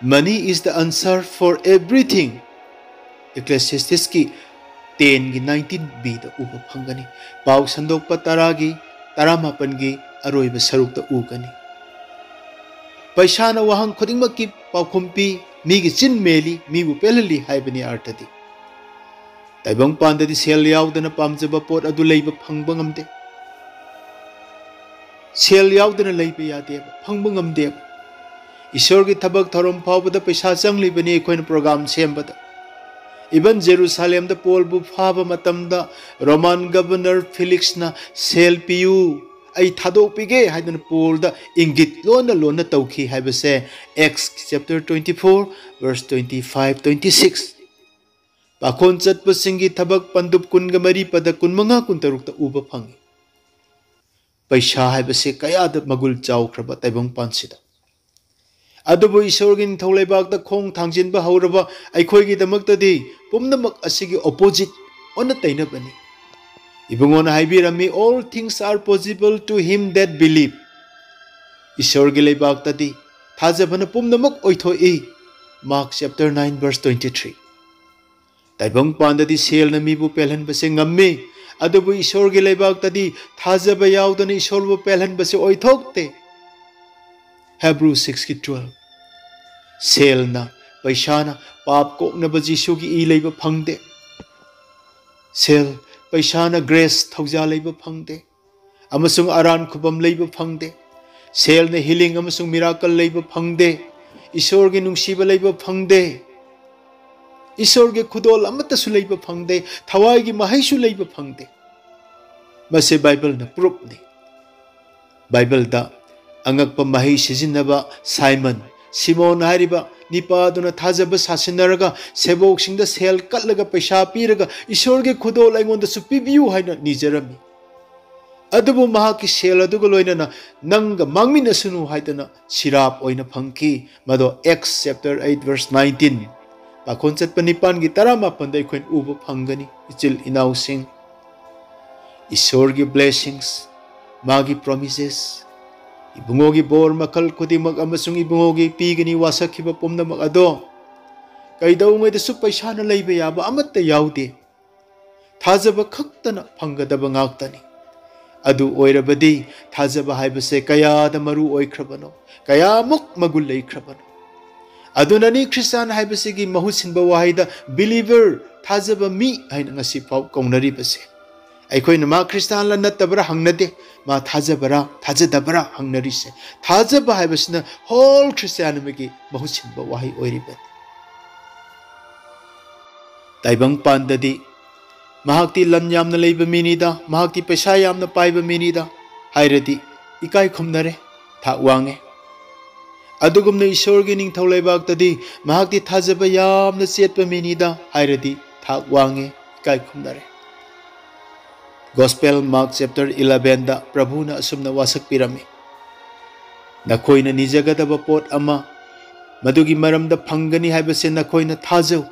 Money is the answer for everything." Ecclesiastes ꯀꯤ ten ꯒꯤ nineteen B ꯗ ꯎꯕ ꯐꯪꯒꯅꯤ꯫ ꯄꯥꯎ ꯁꯟꯗꯣꯛꯄ ꯇꯔꯥꯒꯤ ꯇꯔꯥꯃꯥꯄꯟꯒꯤ ꯑꯔꯣꯏꯕ ꯁꯔꯨꯛꯇ ꯎꯒꯅꯤ꯫ ꯄꯩꯁꯥꯅ ꯋꯥꯍꯪ ꯈꯨꯗꯤꯡꯃꯛꯀꯤ ꯄꯥꯎꯈꯨꯝ ꯄꯤ, ꯃꯤꯒꯤ ꯆꯤꯟ ꯃꯦꯜꯂꯤ, ꯃꯤꯕꯨ ꯄꯦꯜꯍꯜꯂꯤ ꯍꯥꯏꯕꯅꯤ ꯑꯔꯊꯗꯤ꯫ ꯇꯥꯏꯕꯪ ꯄꯥꯟꯗꯗꯤ ꯁꯦꯜ ꯌꯥꯎꯗꯅ ꯄꯥꯝꯖꯕ ꯄꯣꯠ ꯑꯗꯨ ꯂꯩꯕ ꯐꯪꯕ ꯉꯝꯗꯦ꯫ ꯁꯦꯜ ꯌꯥꯎꯗꯅ ꯂꯩꯕ ꯌꯥꯗꯦꯕ, ꯐꯪꯕ ꯉꯝꯗꯦꯕ꯫ ꯏꯁꯣꯔꯒꯤ ꯊꯕꯛ ꯊꯧꯔꯝ ꯐꯥꯎꯕꯗ ꯄꯩꯁꯥ ꯆꯪꯂꯤꯕꯅꯤ ꯑꯩꯈꯣꯏꯅ ꯄ꯭ꯔꯣꯒ꯭ꯔꯥꯝ ꯁꯦꯝꯕꯗ꯫ Even ꯖꯦꯔꯨꯁꯥꯂꯦꯝꯗ ꯄꯣꯜꯕꯨ ꯐꯥꯕ ꯃꯇꯝꯗ ꯔꯣꯃꯥꯟ ꯒꯕꯔꯅꯔ ꯐꯤꯂꯤꯛꯁꯅ "ꯁꯦꯜ ꯄꯤꯌꯨ, ꯑꯩ ꯊꯥꯗꯣꯛꯄꯤꯒꯦ" ꯍꯥꯏꯗꯅ ꯄꯣꯜꯗ ꯏꯪꯒꯤꯠ ꯂꯣꯟꯅ ꯂꯣꯟꯅ ꯇꯧꯈꯤ ꯍꯥꯏꯕꯁꯦ Acts chapter twenty four, verse twenty five, twenty six꯫ ꯄꯥꯈꯣꯟ ꯆꯠꯄꯁꯤꯡꯒꯤ ꯊꯕꯛ ꯄꯟꯗꯨꯞ ꯀꯨꯟꯒ ꯃꯔꯤ ꯄꯗ ꯀꯨꯟꯃꯉꯥ ꯀꯨꯟꯇꯔꯨꯛꯇ ꯎꯕ ꯐꯪꯏ꯫ ꯄꯩꯁꯥ ꯍꯥꯏꯕꯁꯤ ꯀꯌꯥꯗ ꯃꯒꯨꯜ ꯆꯥꯎꯈ꯭ꯔꯕ ꯇꯥꯏꯕꯪꯄꯥꯟꯁꯤꯗ꯫ ꯑꯗꯨꯕꯨ ꯏꯁꯣꯔꯒꯤ ꯅꯤꯡꯊꯧ ꯂꯩꯕꯥꯛꯇ ꯈꯣꯡ ꯊꯥꯡꯖꯤꯟꯕ ꯍꯧꯔꯕ ꯑꯩꯈꯣꯏꯒꯤꯗꯃꯛꯇꯗꯤ ꯄꯨꯝꯅꯃꯛ ꯑꯁꯤꯒꯤ opposite, ꯑꯣꯟꯅ ꯇꯩꯅꯕꯅꯤ꯫ ꯏꯕꯨꯡꯉꯣꯅ ꯍꯥꯏꯕꯤꯔꯝꯃꯤ, "All things are possible to him that believe." ꯏꯁꯣꯔꯒꯤ ꯂꯩꯕꯥꯛꯇꯗꯤ ꯊꯥꯖꯕꯅ ꯄꯨꯝꯅꯃꯛ ꯑꯣꯏꯊꯣꯛꯏ꯫ Mark chapter nine, verse twenty three꯫ ꯇꯥꯏꯕꯪꯄꯥꯟꯗꯗꯤ ꯁꯦꯜꯅ ꯃꯤꯕꯨ ꯄꯦꯜꯍꯟꯕꯁꯦ ꯉꯝꯃꯤ, ꯑꯗꯨꯕꯨ ꯏꯁꯣꯔꯒꯤ ꯂꯩꯕꯥꯛꯇꯗꯤ ꯊꯥꯖꯕ ꯌꯥꯎꯗꯅ ꯏꯁꯣꯔꯕꯨ ꯄꯦꯜꯍꯟꯕꯁꯦ ꯑꯣꯏꯊꯣꯛꯇꯦ꯫ Hebrew six ꯀꯤ twelve꯫ ꯁꯦꯜꯅ, ꯄꯩꯁꯥꯅ ꯄꯥꯞ ꯀꯣꯛꯅꯕ ꯖꯤꯁꯨꯒꯤ ꯏ ꯂꯩꯕ ꯐꯪꯗꯦ꯫ ꯁꯦꯜ, ꯄꯩꯁꯥꯅ grace, ꯊꯧꯖꯥꯜ ꯂꯩꯕ ꯐꯪꯗꯦ, ꯑꯃꯁꯨꯡ ꯑꯔꯥꯟ ꯈꯨꯕꯝ ꯂꯩꯕ ꯐꯪꯗꯦ꯫ ꯁꯦꯜꯅ healing ꯑꯃꯁꯨꯡ miracle ꯂꯩꯕ ꯐꯪꯗꯦ꯫ ꯏꯁꯣꯔꯒꯤ ꯅꯨꯡꯁꯤꯕ ꯂꯩꯕ ꯐꯪꯗꯦ꯫ ꯏꯁꯣꯔꯒꯤ ꯈꯨꯗꯣꯜ ꯑꯃꯠꯇꯁꯨ ꯂꯩꯕ ꯐꯪꯗꯦ꯫ ꯊꯋꯥꯏꯒꯤ ꯃꯍꯩꯁꯨ ꯂꯩꯕ ꯐꯪꯗꯦ꯫ ꯃꯁꯤ ꯕꯥꯏꯕꯜꯅ proofꯅꯤ꯫ ꯕꯥꯏꯕꯜꯗ ꯑꯉꯛꯄ ꯃꯍꯩ ꯁꯤꯖꯤꯟꯅꯕ ꯁꯥꯏꯃꯟ, ꯁꯤꯃꯣꯟ ꯍꯥꯏꯔꯤꯕ ꯅꯤꯄꯥꯗꯨꯅ ꯊꯥꯖꯕ ꯁꯥꯁꯤꯟꯅꯔꯒ ꯁꯦꯕꯣꯛꯁꯤꯡꯗ ꯁꯦꯜ ꯀꯠꯂꯒ ꯄꯩꯁꯥ ꯄꯤꯔꯒ "ꯏꯁꯣꯔꯒꯤ ꯈꯨꯗꯣꯜ ꯑꯩꯉꯣꯟꯗꯁꯨ ꯄꯤꯕꯤꯌꯨ" ꯍꯥꯏꯅ ꯅꯤꯖꯔꯝꯃꯤ꯫ ꯑꯗꯨꯕꯨ ꯃꯍꯥꯛꯀꯤ ꯁꯦꯜ ꯑꯗꯨꯒ ꯂꯣꯏꯅꯅ "ꯅꯪꯒ ꯃꯥꯡꯃꯤꯟꯅꯁꯅꯨ" ꯍꯥꯏꯗꯅ ꯁꯤꯔꯥꯞ ꯑꯣꯏꯅ ꯐꯪꯈꯤ꯫ ꯃꯗꯣ Acts chapter eight, verse nineteen꯫ ꯄꯥꯈꯣꯟ ꯆꯠꯄ ꯅꯤꯄꯥꯟꯒꯤ ꯇꯔꯥꯃꯥꯄꯟꯗ ꯑꯩꯈꯣꯏꯅ ꯎꯕ ꯐꯪꯒꯅꯤ, ꯏꯆꯤꯜ ꯏꯅꯥꯎꯁꯤꯡ꯫ ꯏꯁꯣꯔꯒꯤ blessings, ꯃꯥꯒꯤ promises, ꯏꯕꯨꯡꯉꯣꯒꯤ ꯕꯣꯔ ꯃꯈꯜ ꯈꯨꯗꯤꯡꯃꯛ ꯑꯃꯁꯨꯡ ꯏꯕꯨꯡꯉꯣꯒꯤ ꯄꯤꯒꯅꯤ ꯋꯥꯁꯛꯈꯤꯕ ꯄꯨꯝꯅꯃꯛ ꯑꯗꯣ ꯀꯩꯗꯧꯉꯩꯗꯁꯨ ꯄꯩꯁꯥꯅ ꯂꯩꯕ ꯌꯥꯕ ꯑꯃꯠꯇ ꯌꯥꯎꯗꯦ꯫ ꯊꯥꯖꯕ ꯈꯛꯇꯅ ꯐꯪꯒꯗꯕ ꯉꯥꯛꯇꯅꯤ꯫ ꯑꯗꯨ ꯑꯣꯏꯔꯕꯗꯤ ꯊꯥꯖꯕ ꯍꯥꯏꯕꯁꯦ ꯀꯌꯥꯗ ꯃꯔꯨ ꯑꯣꯏꯈ꯭ꯔꯕꯅꯣ, ꯀꯌꯥꯃꯨꯛ ꯃꯒꯨꯟ ꯂꯩꯈ꯭ꯔꯕꯅꯣ꯫ ꯑꯗꯨꯅꯅꯤ ꯈ꯭ꯔꯤꯁꯇꯥꯟ ꯍꯥꯏꯕꯁꯤꯒꯤ ꯃꯍꯨꯠ ꯁꯤꯟꯕ ꯋꯥꯍꯩꯗ believer, ꯊꯥꯖꯕ ꯃꯤ ꯍꯥꯏꯅ ꯉꯁꯤ ꯐꯥꯎ ꯀꯧꯅꯔꯤꯕꯁꯦ꯫ ꯑꯩꯈꯣꯏꯅ ꯃꯥ ꯈ꯭ꯔꯤꯁꯇꯥꯟꯂ ꯅꯠꯇꯕ꯭ꯔꯥ ꯍꯪꯅꯗꯦ, ꯃꯥ ꯊꯥꯖꯕ꯭ꯔꯥ ꯊꯥꯖꯗꯕ꯭ꯔꯥ ꯍꯪꯅꯔꯤꯁꯦ꯫ ꯊꯥꯖꯕ ꯍꯥꯏꯕꯁꯤꯅ ꯍꯣꯜ ꯈ꯭ꯔꯤꯁꯇꯤꯌꯥꯟ ꯑꯃꯒꯤ ꯃꯍꯨꯠ ꯁꯤꯟꯕ ꯋꯥꯍꯩ ꯑꯣꯏꯔꯤꯕꯅꯤ꯫ ꯇꯥꯏꯕꯪꯄꯥꯟꯗꯗꯤ ꯃꯍꯥꯛꯇꯤ ꯂꯟ ꯌꯥꯝꯅ ꯂꯩꯕ ꯃꯤꯅꯤꯗ, ꯃꯍꯥꯛꯇꯤ ꯄꯩꯁꯥ ꯌꯥꯝꯅ ꯄꯥꯏꯕ ꯃꯤꯅꯤꯗ ꯍꯥꯏꯔꯗꯤ ꯏꯀꯥꯏ ꯈꯨꯝꯅꯔꯦ, ꯊꯥꯛ ꯋꯥꯡꯉꯦ꯫ ꯑꯗꯨꯒꯨꯝꯅ ꯏꯁꯣꯔꯒꯤ ꯅꯤꯡꯊꯧ ꯂꯩꯕꯥꯛꯇꯗꯤ ꯃꯍꯥꯛꯇꯤ ꯊꯥꯖꯕ ꯌꯥꯝꯅ ꯆꯦꯠꯄ ꯃꯤꯅꯤꯗ ꯍꯥꯏꯔꯗꯤ ꯊꯥꯛ ꯋꯥꯡꯉꯦ, ꯏꯀꯥꯏ ꯈꯨꯝꯅꯔꯦ꯫ Gospel Mark chapter elevenꯗ ꯄ꯭ꯔꯚꯨꯅ ꯑꯁꯨꯝꯅ ꯋꯥꯁꯛꯄꯤꯔꯝꯃꯤ, "ꯅꯈꯣꯏꯅ ꯅꯤꯖꯒꯗꯕ ꯄꯣꯠ ꯑꯃ ꯃꯗꯨꯒꯤ ꯃꯔꯝꯗ ꯐꯪꯒꯅꯤ ꯍꯥꯏꯕꯁꯦ ꯅꯈꯣꯏꯅ ꯊꯥꯖꯧ꯫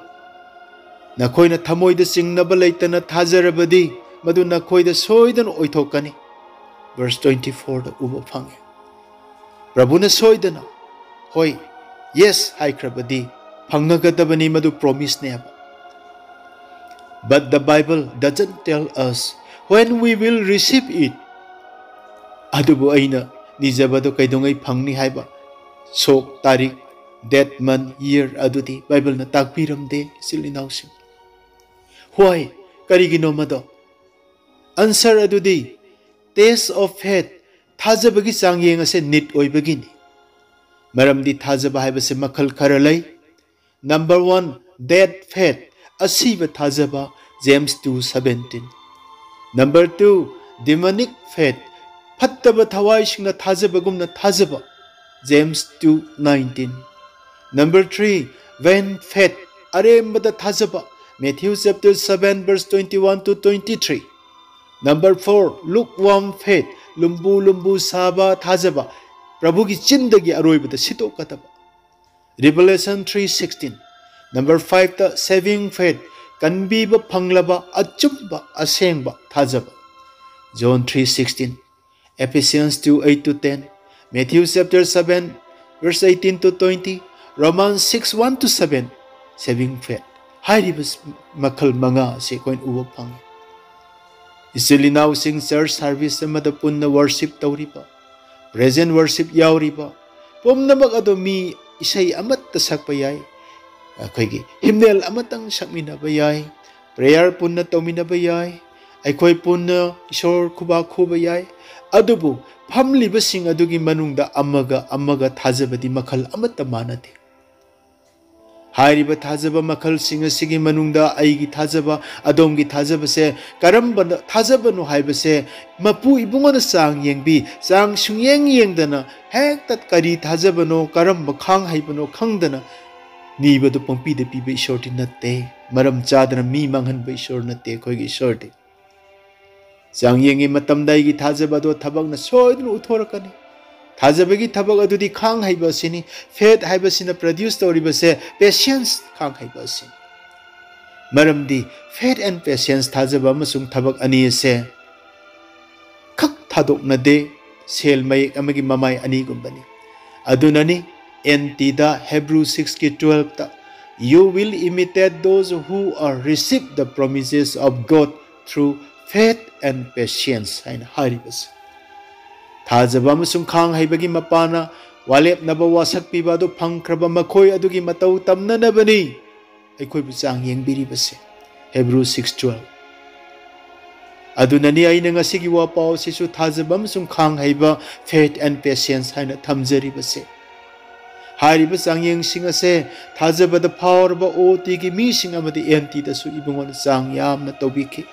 ꯅꯈꯣꯏꯅ ꯊꯃꯣꯏꯗ ꯆꯤꯡꯅꯕ ꯂꯩꯇꯅ ꯊꯥꯖꯔꯕꯗꯤ ꯃꯗꯨ ꯅꯈꯣꯏꯗ ꯁꯣꯏꯗꯅ ꯑꯣꯏꯊꯣꯛꯀꯅꯤ"꯫ Verse twenty fourꯗ ꯎꯕ ꯐꯪꯉꯤ꯫ ꯄ꯭ꯔꯚꯨꯅ ꯁꯣꯏꯗꯅ ꯍꯣꯏ, ꯌꯦꯁ ꯍꯥꯏꯈ꯭ꯔꯕꯗꯤ ꯐꯪꯉꯒꯗꯕꯅꯤ, ꯃꯗꯨ ꯄ꯭ꯔꯣꯃꯤꯁꯅꯦꯕ꯫ But the Bible doesn't tell us when we will receive it. ꯑꯗꯨꯕꯨ ꯑꯩꯅ ꯅꯤꯖꯕꯗꯣ ꯀꯩꯗꯧꯉꯩ ꯐꯪꯅꯤ ꯍꯥꯏꯕ ꯁꯣꯛ, ꯇꯥꯔꯤꯛ, date, month, year ꯑꯗꯨꯗꯤ ꯕꯥꯏꯕꯜꯅ ꯇꯥꯛꯄꯤꯔꯝꯗꯦ, ꯏꯆꯤꯜ ꯏꯅꯥꯎꯁꯤꯡ꯫ Why? ꯀꯔꯤꯒꯤꯅꯣ ꯃꯗꯣ? Answer ꯑꯗꯨꯗꯤ test of faith, ꯊꯥꯖꯕꯒꯤ ꯆꯥꯡꯌꯦꯡ ꯑꯁꯦ ꯅꯤꯠ ꯑꯣꯏꯕꯒꯤꯅꯤ꯫ ꯃꯔꯝꯗꯤ ꯊꯥꯖꯕ ꯍꯥꯏꯕꯁꯦ ꯃꯈꯜ ꯈꯔ ꯂꯩ꯫ Number one, dead faith, ꯑꯁꯤꯕ ꯊꯥꯖꯕ, James two seventeen꯫ Number two, demonic faith, ꯐꯠꯇꯕ ꯊꯋꯥꯏꯁꯤꯡꯅ ꯊꯥꯖꯕꯒꯨꯝꯅ ꯊꯥꯖꯕ, James two nineteen꯫ Number three, vain faith, ꯑꯔꯦꯝꯕꯗ ꯊꯥꯖꯕ, Matthew chapter seven verse twenty-one to twenty-three꯫ Number four, lukewarm faith, ꯂꯨꯝꯕꯨ ꯂꯨꯝꯕꯨ ꯁꯥꯕ ꯊꯥꯖꯕ, ꯄ꯭ꯔꯚꯨꯒꯤ ꯆꯤꯟꯗꯒꯤ ꯑꯔꯣꯏꯕꯗ ꯁꯤꯠꯇꯣꯛꯀꯗꯕ, Revelation three sixteen꯫ Number fiveꯇ saving faith, ꯀꯟꯕꯤꯕ ꯐꯪꯂꯕ ꯑꯆꯨꯝꯕ ꯑꯁꯦꯡꯕ ꯊꯥꯖꯕ, John three sixteen꯫ Ephesians two eight to ten, Matthew chapter seven verse eighteen to twenty, Romans six one to seven, saving faith꯫ ꯍꯥꯏꯔꯤꯕ ꯃꯈꯜ ꯃꯉꯥ ꯑꯁꯤ ꯑꯩꯈꯣꯏꯅ ꯎꯕ ꯐꯪꯉꯤ꯫ ꯏꯆꯤꯜ ꯏꯅꯥꯎꯁꯤꯡ, church service ꯑꯃꯗ ꯄꯨꯟꯅ worship ꯇꯧꯔꯤꯕ, present worship ꯌꯥꯎꯔꯤꯕ ꯄꯨꯝꯅꯃꯛ ꯑꯗꯨ ꯃꯤ ꯏꯁꯩ ꯑꯃꯠꯇ ꯁꯛꯄ ꯌꯥꯏ, ꯑꯩꯈꯣꯏꯒꯤ hymnal ꯑꯃꯇꯪ ꯁꯛꯃꯤꯟꯅꯕ ꯌꯥꯏ, prayer ꯄꯨꯟꯅ ꯇꯧꯃꯤꯟꯅꯕ ꯌꯥꯏ, ꯑꯩꯈꯣꯏ ꯄꯨꯟꯅ ꯏꯁꯣꯔ ꯈꯨꯕꯥꯛ ꯈꯨꯕ ꯌꯥꯏ, ꯑꯗꯨꯕꯨ ꯐꯝꯂꯤꯕꯁꯤꯡ ꯑꯗꯨꯒꯤ ꯃꯅꯨꯡꯗ ꯑꯃꯒ ꯑꯃꯒ ꯊꯥꯖꯕꯗꯤ ꯃꯈꯜ ꯑꯃꯠꯇ ꯃꯥꯟꯅꯗꯦ꯫ ꯍꯥꯏꯔꯤꯕ ꯊꯥꯖꯕ ꯃꯈꯜꯁꯤꯡ ꯑꯁꯤꯒꯤ ꯃꯅꯨꯡꯗ ꯑꯩꯒꯤ ꯊꯥꯖꯕ, ꯑꯗꯣꯝꯒꯤ ꯊꯥꯖꯕꯁꯦ ꯀꯔꯝꯕꯅ ꯊꯥꯖꯕꯅꯣ ꯍꯥꯏꯕꯁꯦ ꯃꯄꯨ ꯏꯕꯨꯡꯉꯣꯅ ꯆꯥꯡ ꯌꯦꯡꯕꯤ, ꯆꯥꯡ ꯁꯨꯡꯌꯦꯡ ꯌꯦꯡꯗꯅ ꯍꯦꯛꯇ ꯀꯔꯤ ꯊꯥꯖꯕꯅꯣ, ꯀꯔꯝꯕ ꯈꯥꯡ ꯍꯩꯕꯅꯣ ꯈꯪꯗꯅ ꯅꯤꯕꯗꯨ ꯄꯪꯄꯤꯗ ꯄꯤꯕ ꯏꯁꯣꯔꯗꯤ ꯅꯠꯇꯦ꯫ ꯃꯔꯝ ꯆꯥꯗꯅ ꯃꯤ ꯃꯥꯡꯍꯟꯕ ꯏꯁꯣꯔ ꯅꯠꯇꯦ ꯑꯩꯈꯣꯏꯒꯤ ꯏꯁꯣꯔꯗꯤ꯫ ꯆꯥꯡꯌꯦꯡꯒꯤ ꯃꯇꯝꯗ ꯑꯩꯒꯤ ꯊꯥꯖꯕ ꯑꯗꯣ ꯊꯕꯛꯅ ꯁꯣꯏꯗꯅ ꯎꯠꯊꯣꯔꯛꯀꯅꯤ꯫ ꯊꯥꯖꯕꯒꯤ ꯊꯕꯛ ꯑꯗꯨꯗꯤ ꯈꯥꯡ ꯍꯩꯕ ꯑꯁꯤꯅꯤ꯫ Faith ꯍꯥꯏꯕꯁꯤꯅ produce ꯇꯧꯔꯤꯕꯁꯦ patience, ꯈꯥꯡ ꯍꯩꯕ ꯑꯁꯤꯅꯤ꯫ ꯃꯔꯝꯗꯤ faith and patience, ꯊꯥꯖꯕ ꯑꯃꯁꯨꯡ ꯊꯕꯛ ꯑꯅꯤ ꯑꯁꯦ ꯈꯛ ꯊꯥꯗꯣꯛꯅꯗꯦ, ꯁꯦꯜ ꯃꯌꯦꯛ ꯑꯃꯒꯤ ꯃꯃꯥꯏ ꯑꯅꯤꯒꯨꯝꯕꯅꯤ꯫ ꯑꯗꯨꯅꯅꯤ ꯑꯦꯟ ꯇꯤꯗ Hebrew six ꯀꯤ twelve ꯇ, "You will imitate those who are receive the promises of God through faith and patience" ꯍꯥꯏꯅ ꯍꯥꯏꯔꯤꯕꯁꯦ꯫ ꯊꯥꯖꯕ ꯑꯃꯁꯨꯡ ꯈꯥꯡ ꯍꯩꯕꯒꯤ ꯃꯄꯥꯅ ꯋꯥꯂꯦꯞꯅꯕ ꯋꯥꯁꯛ ꯄꯤꯕ ꯑꯗꯨ ꯐꯪꯈ꯭ꯔꯕ ꯃꯈꯣꯏ ꯑꯗꯨꯒꯤ ꯃꯇꯧ ꯇꯝꯅꯅꯕꯅꯤ ꯑꯩꯈꯣꯏꯕꯨ ꯆꯥꯡ ꯌꯦꯡꯕꯤꯔꯤꯕꯁꯦ꯫ Hebrew six twelve꯫ ꯑꯗꯨꯅꯅꯤ ꯑꯩꯅ ꯉꯁꯤꯒꯤ ꯋꯥꯄꯥꯎ ꯑꯁꯤꯁꯨ ꯊꯥꯖꯕ ꯑꯃꯁꯨꯡ ꯈꯥꯡ ꯍꯩꯕ, faith and patience, ꯍꯥꯏꯅ ꯊꯝꯖꯔꯤꯕꯁꯦ꯫ ꯍꯥꯏꯔꯤꯕ ꯆꯥꯡꯌꯦꯡꯁꯤꯡ ꯑꯁꯦ ꯊꯥꯖꯕꯗ ꯐꯥꯎꯔꯕ ꯑꯣ ꯇꯤꯒꯤ ꯃꯤꯁꯤꯡ ꯑꯃꯗꯤ ꯑꯦꯟ ꯇꯤꯗꯁꯨ ꯏꯕꯨꯡꯉꯣꯅ ꯆꯥꯡ ꯌꯥꯝꯅ ꯇꯧꯕꯤꯈꯤ꯫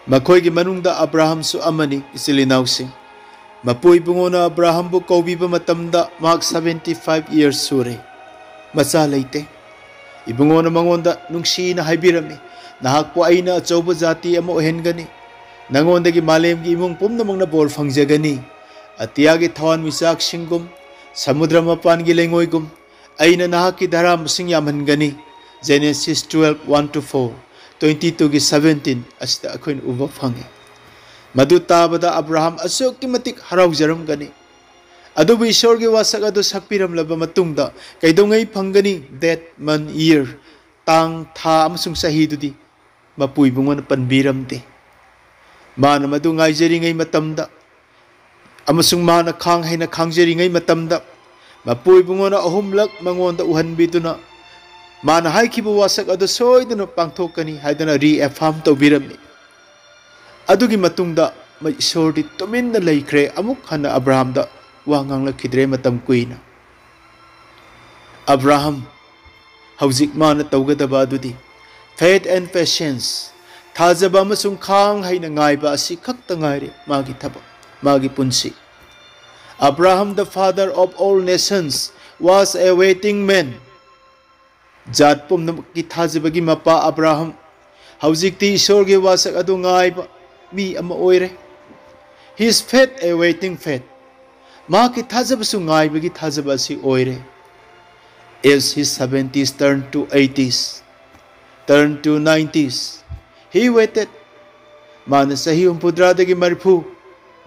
ꯃꯈꯣꯏꯒꯤ ꯃꯅꯨꯡꯗ ꯑꯕ꯭ꯔꯥꯍꯝꯁꯨ ꯑꯃꯅꯤ꯫ ꯏꯆꯤꯜ ꯏꯅꯥꯎꯁꯤꯡ, ꯃꯄꯨ ꯏꯕꯨꯡꯉꯣꯅ ꯑꯕ꯭ꯔꯥꯍꯝꯕꯨ ꯀꯧꯕꯤꯕ ꯃꯇꯝꯗ ꯃꯍꯥꯛ seventy five years ꯁꯨꯔꯦ꯫ ꯃꯆꯥ ꯂꯩꯇꯦ꯫ ꯏꯕꯨꯡꯉꯣꯅ ꯃꯉꯣꯟꯗ ꯅꯨꯡꯁꯤꯅ ꯍꯥꯏꯕꯤꯔꯝꯃꯤ, "ꯅꯍꯥꯛꯄꯨ ꯑꯩꯅ ꯑꯆꯧꯕ ꯖꯥꯇꯤ ꯑꯃ ꯑꯣꯏꯍꯟꯒꯅꯤ꯫ ꯅꯉꯣꯟꯗꯒꯤ ꯃꯥꯂꯦꯝꯒꯤ ꯏꯃꯨꯡ ꯄꯨꯝꯅꯃꯛꯅ ꯕꯣꯔ ꯐꯪꯖꯒꯅꯤ꯫ ꯑꯇꯤꯌꯥꯒꯤ ꯊꯋꯥꯟꯃꯤꯆꯥꯛꯁꯤꯡꯒꯨꯝ, ꯁꯃꯨꯗ꯭ꯔ ꯃꯄꯥꯟꯒꯤ ꯂꯩꯉꯣꯏꯒꯨꯝ, ꯑꯩꯅ ꯅꯍꯥꯛꯀꯤ ꯙꯔꯥ ꯃꯁꯤꯡ ꯌꯥꯝꯍꯟꯒꯅꯤ"꯫ Genesis twelve, one to four, twenty two ꯒꯤ seventeen ꯑꯁꯤꯗ ꯑꯩꯈꯣꯏꯅ ꯎꯕ ꯐꯪꯉꯤ꯫ ꯃꯗꯨ ꯇꯥꯕꯗ ꯑꯕ꯭ꯔꯥꯍꯝ ꯑꯁꯨꯛꯀꯤ ꯃꯇꯤꯛ ꯍꯔꯥꯎꯖꯔꯝꯒꯅꯤ꯫ ꯑꯗꯨꯕꯨ ꯏꯁꯣꯔꯒꯤ ꯋꯥꯁꯛ ꯑꯗꯨ ꯁꯛꯄꯤꯔꯝꯂꯕ ꯃꯇꯨꯡꯗ ꯀꯩꯗꯧꯉꯩ ꯐꯪꯒꯅꯤ? Date, month, year, ꯇꯥꯡ, ꯊꯥ ꯑꯃꯁꯨꯡ ꯆꯍꯤꯗꯨꯗꯤ ꯃꯄꯨ ꯏꯕꯨꯡꯉꯣꯅ ꯄꯟꯕꯤꯔꯝꯗꯦ꯫ ꯃꯥꯅ ꯃꯗꯨ ꯉꯥꯏꯖꯔꯤꯉꯩ ꯃꯇꯝꯗ ꯑꯃꯁꯨꯡ ꯃꯥꯅ ꯈꯥꯡ ꯍꯩꯅ ꯈꯥꯡꯖꯔꯤꯉꯩ ꯃꯇꯝꯗ, ꯃꯄꯨ ꯏꯕꯨꯡꯉꯣꯅ ꯑꯍꯨꯝꯂꯛ ꯃꯉꯣꯟꯗ ꯎꯍꯟꯕꯤꯗꯨꯅ, ꯃꯥꯅ ꯍꯥꯏꯈꯤꯕ ꯋꯥꯁꯛ ꯑꯗꯨ ꯁꯣꯏꯗꯅ ꯄꯥꯡꯊꯣꯛꯀꯅꯤ ꯍꯥꯏꯗꯨꯅ ꯔꯤꯑꯦꯐꯥꯔꯝ ꯇꯧꯕꯤꯔꯝꯃꯤ꯫ ꯑꯗꯨꯒꯤ ꯃꯇꯨꯡꯗ ꯏꯁꯣꯔꯗꯤ ꯇꯨꯃꯤꯟꯅ ꯂꯩꯈ꯭ꯔꯦ, ꯑꯃꯨꯛ ꯍꯟꯅ ꯑꯕ꯭ꯔꯥꯍꯝꯗ ꯋꯥ ꯉꯥꯡꯂꯛꯈꯤꯗ꯭ꯔꯦ ꯃꯇꯝ ꯀꯨꯏꯅ꯫ ꯑꯕ꯭ꯔꯥꯍꯝ ꯍꯧꯖꯤꯛ ꯃꯥꯅ ꯇꯧꯒꯗꯕ ꯑꯗꯨꯗꯤ faith and patience, ꯊꯥꯖꯕ ꯑꯃꯁꯨꯡ ꯈꯥꯡ ꯍꯩꯅ ꯉꯥꯏꯕ ꯑꯁꯤ ꯈꯛꯇ ꯉꯥꯏꯔꯦ ꯃꯥꯒꯤ ꯊꯕꯛ, ꯃꯥꯒꯤ ꯄꯨꯟꯁꯤ꯫ Abraham, the father of all nations, was a waiting man. ꯖꯥꯠ ꯄꯨꯝꯅꯃꯛꯀꯤ ꯊꯥꯖꯕꯒꯤ ꯃꯄꯥ ꯑꯕ꯭ꯔꯥꯍꯝ ꯍꯧꯖꯤꯛꯇꯤ ꯏꯁꯣꯔꯒꯤ ꯋꯥꯁꯛ ꯑꯗꯨ ꯉꯥꯏꯕ ꯃꯤ ꯑꯃ ꯑꯣꯏꯔꯦ꯫ His faith, a waiting faith. ꯃꯍꯥꯛꯀꯤ ꯊꯥꯖꯕꯁꯨ ꯉꯥꯏꯕꯒꯤ ꯊꯥꯖꯕ ꯑꯁꯤ ꯑꯣꯏꯔꯦ꯫ As his seventies turn to eighties, turn to nineties, he waited. ꯃꯥꯅ ꯆꯍꯤ ꯍꯨꯝꯐꯨꯇꯔꯥꯗꯒꯤ ꯃꯔꯤꯐꯨ,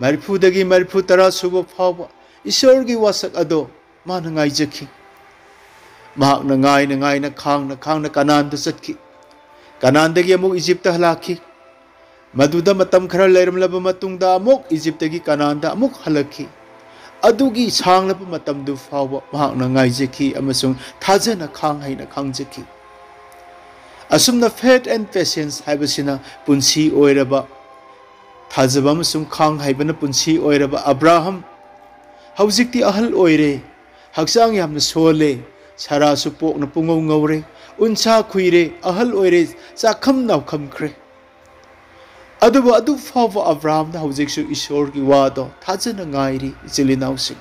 ꯃꯔꯤꯐꯨꯗꯒꯤ ꯃꯔꯤꯐꯨ ꯇꯔꯥ ꯁꯨꯕ ꯐꯥꯎꯕ ꯏꯁꯣꯔꯒꯤ ꯋꯥꯁꯛ ꯑꯗꯣ ꯃꯥꯅ ꯉꯥꯏꯖꯈꯤ꯫ ꯃꯍꯥꯛꯅ ꯉꯥꯏꯅ ꯉꯥꯏꯅ, ꯈꯥꯡꯅ ꯈꯥꯡꯅ ꯀꯅꯥꯟꯗ ꯆꯠꯈꯤ꯫ ꯀꯅꯥꯟꯗꯒꯤ ꯑꯃꯨꯛ ꯏꯖꯤꯞꯇ ꯍꯜꯂꯛꯈꯤ꯫ ꯃꯗꯨꯗ ꯃꯇꯝ ꯈꯔ ꯂꯩꯔꯝꯂꯕ ꯃꯇꯨꯡꯗ ꯑꯃꯨꯛ ꯏꯖꯤꯞꯇꯒꯤ ꯀꯅꯥꯟꯗ ꯑꯃꯨꯛ ꯍꯜꯂꯛꯈꯤ꯫ ꯑꯗꯨꯒꯤ ꯁꯥꯡꯂꯕ ꯃꯇꯝꯗꯨ ꯐꯥꯎꯕ ꯃꯍꯥꯛꯅ ꯉꯥꯏꯖꯈꯤ ꯑꯃꯁꯨꯡ ꯊꯥꯖꯅ ꯈꯥꯡ ꯍꯩꯅ ꯈꯥꯡꯖꯈꯤ꯫ ꯑꯁꯨꯝꯅ faith and patience ꯍꯥꯏꯕꯁꯤꯅ ꯄꯨꯟꯁꯤ ꯑꯣꯏꯔꯕ, ꯊꯥꯖꯕ ꯑꯃꯁꯨꯡ ꯈꯥꯡ ꯍꯩꯕꯅ ꯄꯨꯟꯁꯤ ꯑꯣꯏꯔꯕ ꯑꯕ꯭ꯔꯥꯍꯝ ꯍꯧꯖꯤꯛꯇꯤ ꯑꯍꯜ ꯑꯣꯏꯔꯦ, ꯍꯛꯆꯥꯡ ꯌꯥꯝꯅ ꯁꯣꯜꯂꯦ, ꯁꯥꯔꯥꯁꯨ ꯄꯣꯛꯅ ꯄꯨꯡꯉꯧ ꯉꯧꯔꯦ, ꯎꯟꯁꯥ ꯈꯨꯏꯔꯦ, ꯑꯍꯜ ꯑꯣꯏꯔꯦ, ꯆꯥꯛꯈꯝ ꯅꯥꯎꯈꯝꯈ꯭ꯔꯦ꯫ ꯑꯗꯨꯕꯨ ꯑꯗꯨ ꯐꯥꯎꯕ ꯑꯕ꯭ꯔꯥꯍꯝꯅ ꯍꯧꯖꯤꯛꯁꯨ ꯏꯁꯣꯔꯒꯤ ꯋꯥꯗꯣ ꯊꯥꯖꯅ ꯉꯥꯏꯔꯤ, ꯏꯆꯤꯜ ꯏꯅꯥꯎꯁꯤꯡ꯫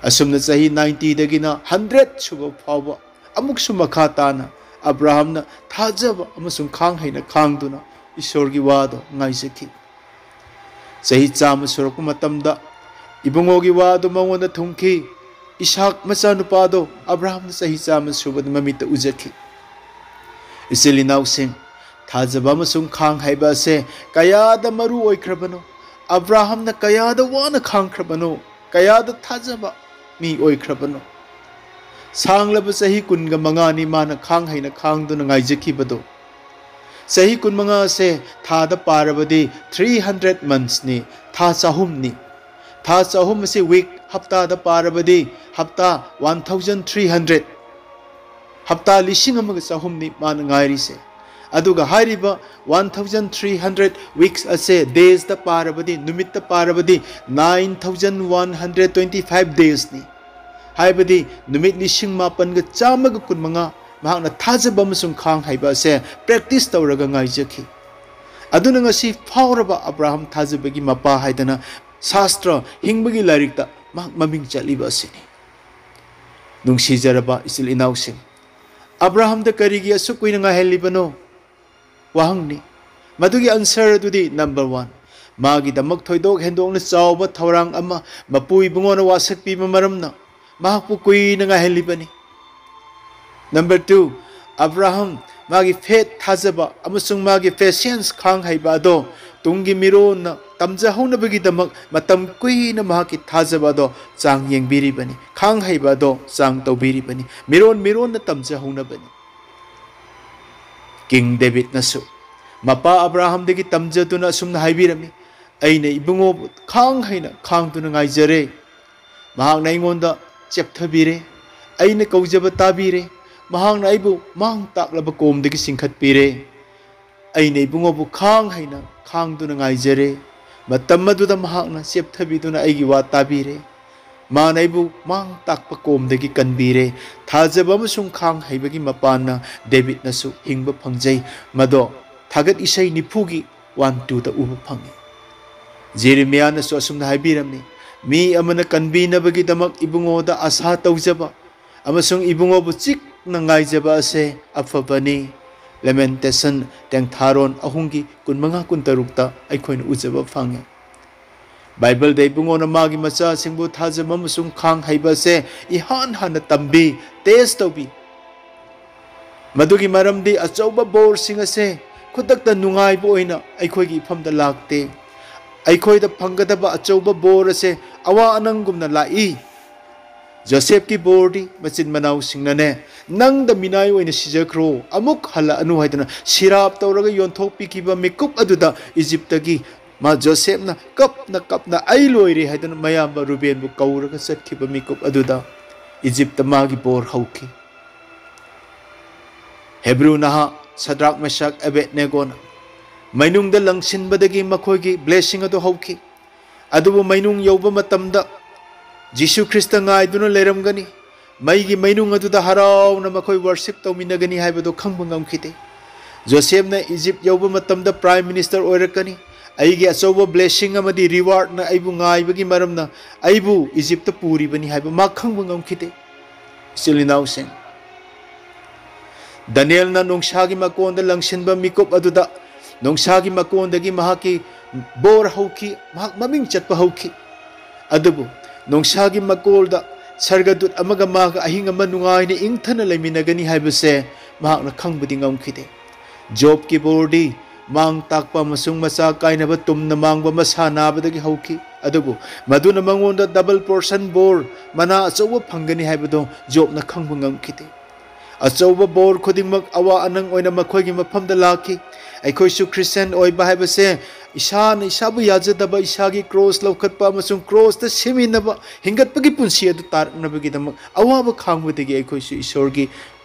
ꯑꯁꯨꯝꯅ ꯆꯍꯤ ꯅꯥꯏꯟꯇꯤꯗꯒꯤꯅ ꯍꯟꯗ꯭ꯔꯦꯠ ꯁꯨꯕ ꯐꯥꯎꯕ ꯑꯃꯨꯛꯁꯨ ꯃꯈꯥ ꯇꯥꯅ ꯑꯕ꯭ꯔꯥꯍꯝꯅ ꯊꯥꯖꯕ ꯑꯃꯁꯨꯡ ꯈꯥꯡ ꯍꯩꯅ ꯈꯥꯡꯗꯨꯅ ꯏꯁꯣꯔꯒꯤ ꯋꯥꯗꯣ ꯉꯥꯏꯖꯈꯤ꯫ ꯆꯍꯤ ꯆꯥꯝꯃ ꯁꯨꯔꯛꯄ ꯃꯇꯝꯗ ꯏꯕꯨꯡꯉꯣꯒꯤ ꯋꯥ ꯑꯗꯨ ꯃꯉꯣꯟꯗ ꯊꯨꯡꯈꯤ꯫ ꯏꯁꯥꯛ ꯃꯆꯥꯅꯨꯄꯥꯗꯣ ꯑꯕ꯭ꯔꯥꯍꯝꯅ ꯆꯍꯤ ꯆꯥꯝꯃ ꯁꯨꯕꯗ ꯃꯃꯤꯠꯇ ꯎꯖꯈꯤ꯫ ꯏꯆꯤꯜ ꯏꯅꯥꯎꯁꯤꯡ, ꯊꯥꯖꯕ ꯑꯃꯁꯨꯡ ꯈꯥꯡ ꯍꯩꯕ ꯑꯁꯦ ꯀꯌꯥꯗ ꯃꯔꯨ ꯑꯣꯏꯈ꯭ꯔꯕꯅꯣ, ꯑꯕ꯭ꯔꯥꯍꯝꯅ ꯀꯌꯥꯗ ꯋꯥꯅ ꯈꯥꯡꯈ꯭ꯔꯕꯅꯣ, ꯀꯌꯥꯗ ꯊꯥꯖꯕ ꯃꯤ ꯑꯣꯏꯈ꯭ꯔꯕꯅꯣ꯫ ꯁꯥꯡꯂꯕ ꯆꯍꯤ ꯀꯨꯟꯒ ꯃꯉꯥꯅꯤ ꯃꯥꯅ ꯈꯥꯡ ꯍꯩꯅ ꯈꯥꯡꯗꯨꯅ ꯉꯥꯏꯖꯈꯤꯕꯗꯣ꯫ ꯆꯍꯤ ꯀꯨꯟꯃꯉꯥ ꯑꯁꯦ ꯊꯥꯗ ꯄꯥꯔꯕꯗꯤ three hundred monthsꯅꯤ, ꯊꯥ ꯆꯍꯨꯝꯅꯤ꯫ ꯊꯥ ꯆꯍꯨꯝ ꯑꯁꯤ week, ꯍꯞꯇꯥꯗ ꯄꯥꯔꯕꯗꯤ ꯍꯞꯇꯥ one thousand three hundred꯫ ꯍꯞꯇꯥ ꯂꯤꯁꯤꯡ ꯑꯃꯒ ꯆꯍꯨꯝꯅꯤ ꯃꯥꯅ ꯉꯥꯏꯔꯤꯁꯦ꯫ ꯑꯗꯨꯒ ꯍꯥꯏꯔꯤꯕ one thousand three hundred weeks ꯑꯁꯦ daysꯇ ꯄꯥꯔꯕꯗꯤ, ꯅꯨꯃꯤꯠꯇ ꯄꯥꯔꯕꯗꯤ, nine thousand one hundred twenty five daysꯅꯤ꯫ ꯍꯥꯏꯕꯗꯤ ꯅꯨꯃꯤꯠ ꯂꯤꯁꯤꯡ ꯃꯥꯄꯟꯒ ꯆꯥꯝꯃꯒ ꯀꯨꯟꯃꯉꯥ ꯃꯍꯥꯛꯅ ꯊꯥꯖꯕ ꯑꯃꯁꯨꯡ ꯈꯥꯡ ꯍꯩꯕ ꯑꯁꯦ practice ꯇꯧꯔꯒ ꯉꯥꯏꯖꯈꯤ꯫ ꯑꯗꯨꯅ ꯉꯁꯤ ꯐꯥꯎꯔꯕ ꯑꯕ꯭ꯔꯥꯍꯝ ꯊꯥꯖꯕꯒꯤ ꯃꯄꯥ ꯍꯥꯏꯗꯅ ꯁꯥꯁꯇ꯭ꯔ, ꯍꯤꯡꯕꯒꯤ ꯂꯥꯏꯔꯤꯛꯇ ꯃꯍꯥꯛ ꯃꯃꯤꯡ ꯆꯠꯂꯤꯕ ꯑꯁꯤꯅꯤ꯫ ꯅꯨꯡꯁꯤꯖꯔꯕ ꯏꯆꯤꯜ ꯏꯅꯥꯎꯁꯤꯡ, ꯑꯕ꯭ꯔꯥꯍꯝꯗ ꯀꯔꯤꯒꯤ ꯑꯁꯨꯛ ꯀꯨꯏꯅ ꯉꯥꯏꯍꯜꯂꯤꯕꯅꯣ? ꯋꯥꯍꯪꯅꯤ꯫ ꯃꯗꯨꯒꯤ answer ꯑꯗꯨꯗꯤ, number one, ꯃꯥꯒꯤꯗꯃꯛ ꯊꯣꯏꯗꯣꯛ ꯍꯦꯟꯗꯣꯛꯅ ꯆꯥꯎꯕ ꯊꯧꯔꯥꯡ ꯑꯃ ꯃꯄꯨ ꯏꯕꯨꯡꯉꯣꯅ ꯋꯥꯁꯛꯄꯤꯕ ꯃꯔꯝꯅ ꯃꯍꯥꯛꯄꯨ ꯀꯨꯏꯅ ꯉꯥꯏꯍꯜꯂꯤꯕꯅꯤ꯫ Number two, ꯑꯕ꯭ꯔꯥꯍꯝ ꯃꯥꯒꯤ faith, ꯊꯥꯖꯕ, ꯑꯃꯁꯨꯡ ꯃꯥꯒꯤ patience, ꯈꯥꯡ ꯍꯩꯕ ꯑꯗꯣ ꯇꯨꯡꯒꯤ ꯃꯤꯔꯣꯟꯅ ꯇꯝꯖꯍꯧꯅꯕꯒꯤꯗꯃꯛ ꯃꯇꯝ ꯀꯨꯏꯅ ꯃꯍꯥꯛꯀꯤ ꯊꯥꯖꯕ ꯑꯗꯣ ꯆꯥꯡ ꯌꯦꯡꯕꯤꯔꯤꯕꯅꯤ, ꯈꯥꯡ ꯍꯩꯕ ꯑꯗꯣ ꯆꯥꯡ ꯇꯧꯕꯤꯔꯤꯕꯅꯤ, ꯃꯤꯔꯣꯟ ꯃꯤꯔꯣꯟꯅ ꯇꯝꯖꯍꯧꯅꯕꯅꯤ꯫ King Davidꯅꯁꯨ ꯃꯄꯥ ꯑꯕ꯭ꯔꯥꯍꯝꯗꯒꯤ ꯇꯝꯖꯗꯨꯅ ꯑꯁꯨꯝꯅ ꯍꯥꯏꯕꯤꯔꯝꯃꯤ, "ꯑꯩꯅ ꯏꯕꯨꯡꯉꯣꯕꯨ ꯈꯥꯡ ꯍꯩꯅ ꯈꯥꯡꯗꯨꯅ ꯉꯥꯏꯖꯔꯦ꯫ ꯃꯍꯥꯛꯅ ꯑꯩꯉꯣꯟꯗ ꯆꯦꯞꯊꯕꯤꯔꯦ, ꯑꯩꯅ ꯀꯧꯖꯕ ꯇꯥꯕꯤꯔꯦ, ꯃꯍꯥꯛꯅ ꯑꯩꯕꯨ ꯃꯥꯡ ꯇꯥꯛꯂꯕ ꯀꯣꯝꯗꯒꯤ ꯆꯤꯡꯈꯠꯄꯤꯔꯦ꯫ ꯑꯩꯅ ꯏꯕꯨꯡꯉꯣꯕꯨ ꯈꯥꯡ ꯍꯩꯅ ꯈꯥꯡꯗꯨꯅ ꯉꯥꯏꯖꯔꯦ꯫ ꯃꯇꯝ ꯑꯗꯨꯗ ꯃꯍꯥꯛꯅ ꯆꯦꯞꯊꯕꯤꯗꯨꯅ ꯑꯩꯒꯤ ꯋꯥ ꯇꯥꯕꯤꯔꯦ꯫ ꯃꯥꯅ ꯑꯩꯕꯨ ꯃꯥꯡ ꯇꯥꯛꯄ ꯀꯣꯝꯗꯒꯤ ꯀꯟꯕꯤꯔꯦ꯫" ꯊꯥꯖꯕ ꯑꯃꯁꯨꯡ ꯈꯥꯡ ꯍꯩꯕꯒꯤ ꯃꯄꯥꯟꯅ ꯗꯦꯕꯤꯠꯅꯁꯨ ꯍꯤꯡꯕ ꯐꯪꯖꯩ꯫ ꯃꯗꯣ ꯊꯥꯒꯠ ꯏꯁꯩ ꯅꯤꯐꯨꯒꯤ one twoꯗ ꯎꯕ ꯐꯪꯏ꯫ ꯖꯦꯔꯦꯃꯤꯌꯥꯅꯁꯨ ꯑꯁꯨꯝꯅ ꯍꯥꯏꯕꯤꯔꯝꯃꯤ, "ꯃꯤ ꯑꯃꯅ ꯀꯟꯕꯤꯅꯕꯒꯤꯗꯃꯛ ꯏꯕꯨꯡꯉꯣꯗ ꯑꯁꯥ ꯇꯧꯖꯕ ꯑꯃꯁꯨꯡ ꯏꯕꯨꯡꯉꯣꯕꯨ ꯆꯤꯛꯅ ꯉꯥꯏꯖꯕ ꯑꯁꯦ ꯑꯐꯕꯅꯤ꯫" Lamentation, ꯇꯦꯡꯊꯥꯔꯣꯟ ꯑꯍꯨꯝꯒꯤ ꯀꯨꯟꯃꯉꯥ ꯀꯨꯟꯇꯔꯨꯛꯇ ꯑꯩꯈꯣꯏꯅ ꯎꯖꯕ ꯐꯪꯉꯤ꯫ ꯕꯥꯏꯕꯜꯗ ꯏꯕꯨꯡꯉꯣꯅ ꯃꯥꯒꯤ ꯃꯆꯥꯁꯤꯡꯕꯨ ꯊꯥꯖꯕ ꯑꯃꯁꯨꯡ ꯈꯥꯡ ꯍꯩꯕ ꯑꯁꯦ ꯏꯍꯥꯟ ꯍꯥꯟꯅ ꯇꯝꯕꯤ, test ꯇꯧꯕꯤ꯫ ꯃꯗꯨꯒꯤ ꯃꯔꯝꯗꯤ ꯑꯆꯧꯕ ꯕꯣꯔꯁꯤꯡ ꯑꯁꯦ ꯈꯨꯗꯛꯇ ꯅꯨꯡꯉꯥꯏꯕ ꯑꯣꯏꯅ ꯑꯩꯈꯣꯏꯒꯤ ꯏꯐꯝꯗ ꯂꯥꯛꯇꯦ꯫ ꯑꯩꯈꯣꯏꯗ ꯐꯪꯒꯗꯕ ꯑꯆꯧꯕ ꯕꯣꯔ ꯑꯁꯦ ꯑꯋꯥ ꯑꯅꯪꯒꯨꯝꯅ ꯂꯥꯛꯏ꯫ ꯖꯣꯁꯦꯐꯀꯤ ꯕꯣꯔꯗꯤ ꯃꯆꯤꯟ ꯃꯅꯥꯎꯁꯤꯡꯅꯅꯦ, "ꯅꯪꯗ ꯃꯤꯅꯥꯏ ꯑꯣꯏꯅ ꯁꯤꯖꯈ꯭ꯔꯣ, ꯑꯃꯨꯛ ꯍꯜꯂꯛꯑꯅꯨ" ꯍꯥꯏꯗꯅ ꯁꯤꯔꯥꯞ ꯇꯧꯔꯒ ꯌꯣꯟꯊꯣꯛꯄꯤꯈꯤꯕ ꯃꯤꯀꯨꯞ ꯑꯗꯨꯗ ꯏꯖꯤꯞꯇꯒꯤ ꯃꯥ ꯖꯣꯁꯦꯐꯅ ꯀꯞꯅ ꯀꯞꯅ "ꯑꯩ ꯂꯣꯏꯔꯦ" ꯍꯥꯏꯗꯅ ꯃꯌꯥꯝꯕ ꯔꯨꯕꯦꯟꯕꯨ ꯀꯧꯔꯒ ꯆꯠꯈꯤꯕ ꯃꯤꯀꯨꯞ ꯑꯗꯨꯗ ꯏꯖꯤꯞꯇ ꯃꯥꯒꯤ ꯕꯣꯔ ꯍꯧꯈꯤ꯫ ꯍꯦꯕ꯭ꯔꯨ ꯅꯍꯥ ꯁꯗ꯭ꯔꯥꯛ, ꯃꯦꯁꯥꯛ, ꯑꯕꯦꯗꯅꯦꯒꯣꯅ ꯃꯩꯅꯨꯡꯗ ꯂꯪꯁꯤꯟꯕꯗꯒꯤ ꯃꯈꯣꯏꯒꯤ blessing ꯑꯗꯨ ꯍꯧꯈꯤ꯫ ꯑꯗꯨꯕꯨ ꯃꯩꯅꯨꯡ ꯌꯧꯕ ꯃꯇꯝꯗ ꯖꯤꯁꯨ ꯈ꯭ꯔꯤꯁꯇ ꯉꯥꯏꯗꯨꯅ ꯂꯩꯔꯝꯒꯅꯤ꯫ ꯃꯩꯒꯤ ꯃꯩꯅꯨꯡ ꯑꯗꯨꯗ ꯍꯔꯥꯎꯅ ꯃꯈꯣꯏ worship ꯇꯧꯃꯤꯟꯅꯒꯅꯤ ꯍꯥꯏꯕꯗꯨ ꯈꯪꯕ ꯉꯝꯈꯤꯗꯦ꯫ ꯖꯣꯁꯦꯐꯅ ꯏꯖꯤꯞ ꯌꯧꯕ ꯃꯇꯝꯗ prime minister ꯑꯣꯏꯔꯛꯀꯅꯤ꯫ ꯑꯩꯒꯤ ꯑꯆꯧꯕ blessing ꯑꯃꯗꯤ rewardꯅ ꯑꯩꯕꯨ ꯉꯥꯏꯕꯒꯤ ꯃꯔꯝꯅ ꯑꯩꯕꯨ ꯏꯖꯤꯞꯇ ꯄꯨꯔꯤꯕꯅꯤ ꯍꯥꯏꯕ ꯃꯥ ꯈꯪꯕ ꯉꯝꯈꯤꯗꯦ꯫ ꯏꯆꯤꯜ ꯏꯅꯥꯎꯁꯤꯡ, ꯗꯥꯅꯤꯌꯦꯜꯅ ꯅꯣꯡꯁꯥꯒꯤ ꯃꯀꯣꯟꯗ ꯂꯪꯁꯤꯟꯕ ꯃꯤꯀꯨꯞ ꯑꯗꯨꯗ ꯅꯣꯡꯁꯥꯒꯤ ꯃꯀꯣꯟꯗꯒꯤ ꯃꯍꯥꯛꯀꯤ ꯕꯣꯔ ꯍꯧꯈꯤ, ꯃꯍꯥꯛ ꯃꯃꯤꯡ ꯆꯠꯄ ꯍꯧꯈꯤ꯫ ꯑꯗꯨꯕꯨ ꯅꯣꯡꯁꯥꯒꯤ ꯃꯀꯣꯜꯗ ꯁꯔꯒꯗꯨꯠ ꯑꯃꯒ ꯃꯥꯒ ꯑꯍꯤꯡ ꯑꯃ ꯅꯨꯡꯉꯥꯏꯅ ꯏꯪꯊꯅ ꯂꯩꯃꯤꯟꯅꯒꯅꯤ ꯍꯥꯏꯕꯁꯦ ꯃꯍꯥꯛꯅ ꯈꯪꯕꯗꯤ ꯉꯝꯈꯤꯗꯦ꯫ ꯖꯣꯕꯀꯤ ꯕꯣꯔꯗꯤ ꯃꯥꯡ ꯇꯥꯛꯄ ꯑꯃꯁꯨꯡ ꯃꯆꯥ ꯀꯥꯏꯅꯕ ꯇꯨꯝꯅ ꯃꯥꯡꯕ ꯃꯁꯥ ꯅꯥꯕꯗꯒꯤ ꯍꯧꯈꯤ꯫ ꯑꯗꯨꯕꯨ ꯃꯗꯨꯅ ꯃꯉꯣꯟꯗ double portion ꯕꯣꯔ, ꯃꯅꯥ ꯑꯆꯧꯕ ꯐꯪꯒꯅꯤ ꯍꯥꯏꯕꯗꯨ ꯖꯣꯕꯅ ꯈꯪꯕ ꯉꯝꯈꯤꯗꯦ꯫ ꯑꯆꯧꯕ ꯕꯣꯔ ꯈꯨꯗꯤꯡꯃꯛ ꯑꯋꯥ ꯑꯅꯪ ꯑꯣꯏꯅ ꯃꯈꯣꯏꯒꯤ ꯃꯐꯝꯗ ꯂꯥꯛꯈꯤ꯫ ꯑꯩꯈꯣꯏꯁꯨ ꯈ꯭ꯔꯤꯁꯇꯤꯌꯥꯟ ꯑꯣꯏꯕ ꯍꯥꯏꯕꯁꯦ ꯏꯁꯥꯅ ꯏꯁꯥꯕꯨ ꯌꯥꯖꯗꯕ, ꯏꯁꯥꯒꯤ ꯀ꯭ꯔꯣꯁ ꯂꯧꯈꯠꯄ ꯑꯃꯁꯨꯡ ꯀ꯭ꯔꯣꯁꯇ ꯁꯤꯃꯤꯟꯅꯕ, ꯍꯤꯡꯒꯠꯄꯒꯤ ꯄꯨꯟꯁꯤ ꯑꯗꯨ ꯇꯥꯔꯛꯅꯕꯒꯤꯗꯃꯛ ꯑꯋꯥꯕ ꯈꯥꯡꯕꯗꯒꯤ ꯑꯩꯈꯣꯏꯁꯨ ꯏꯁꯣꯔꯒꯤ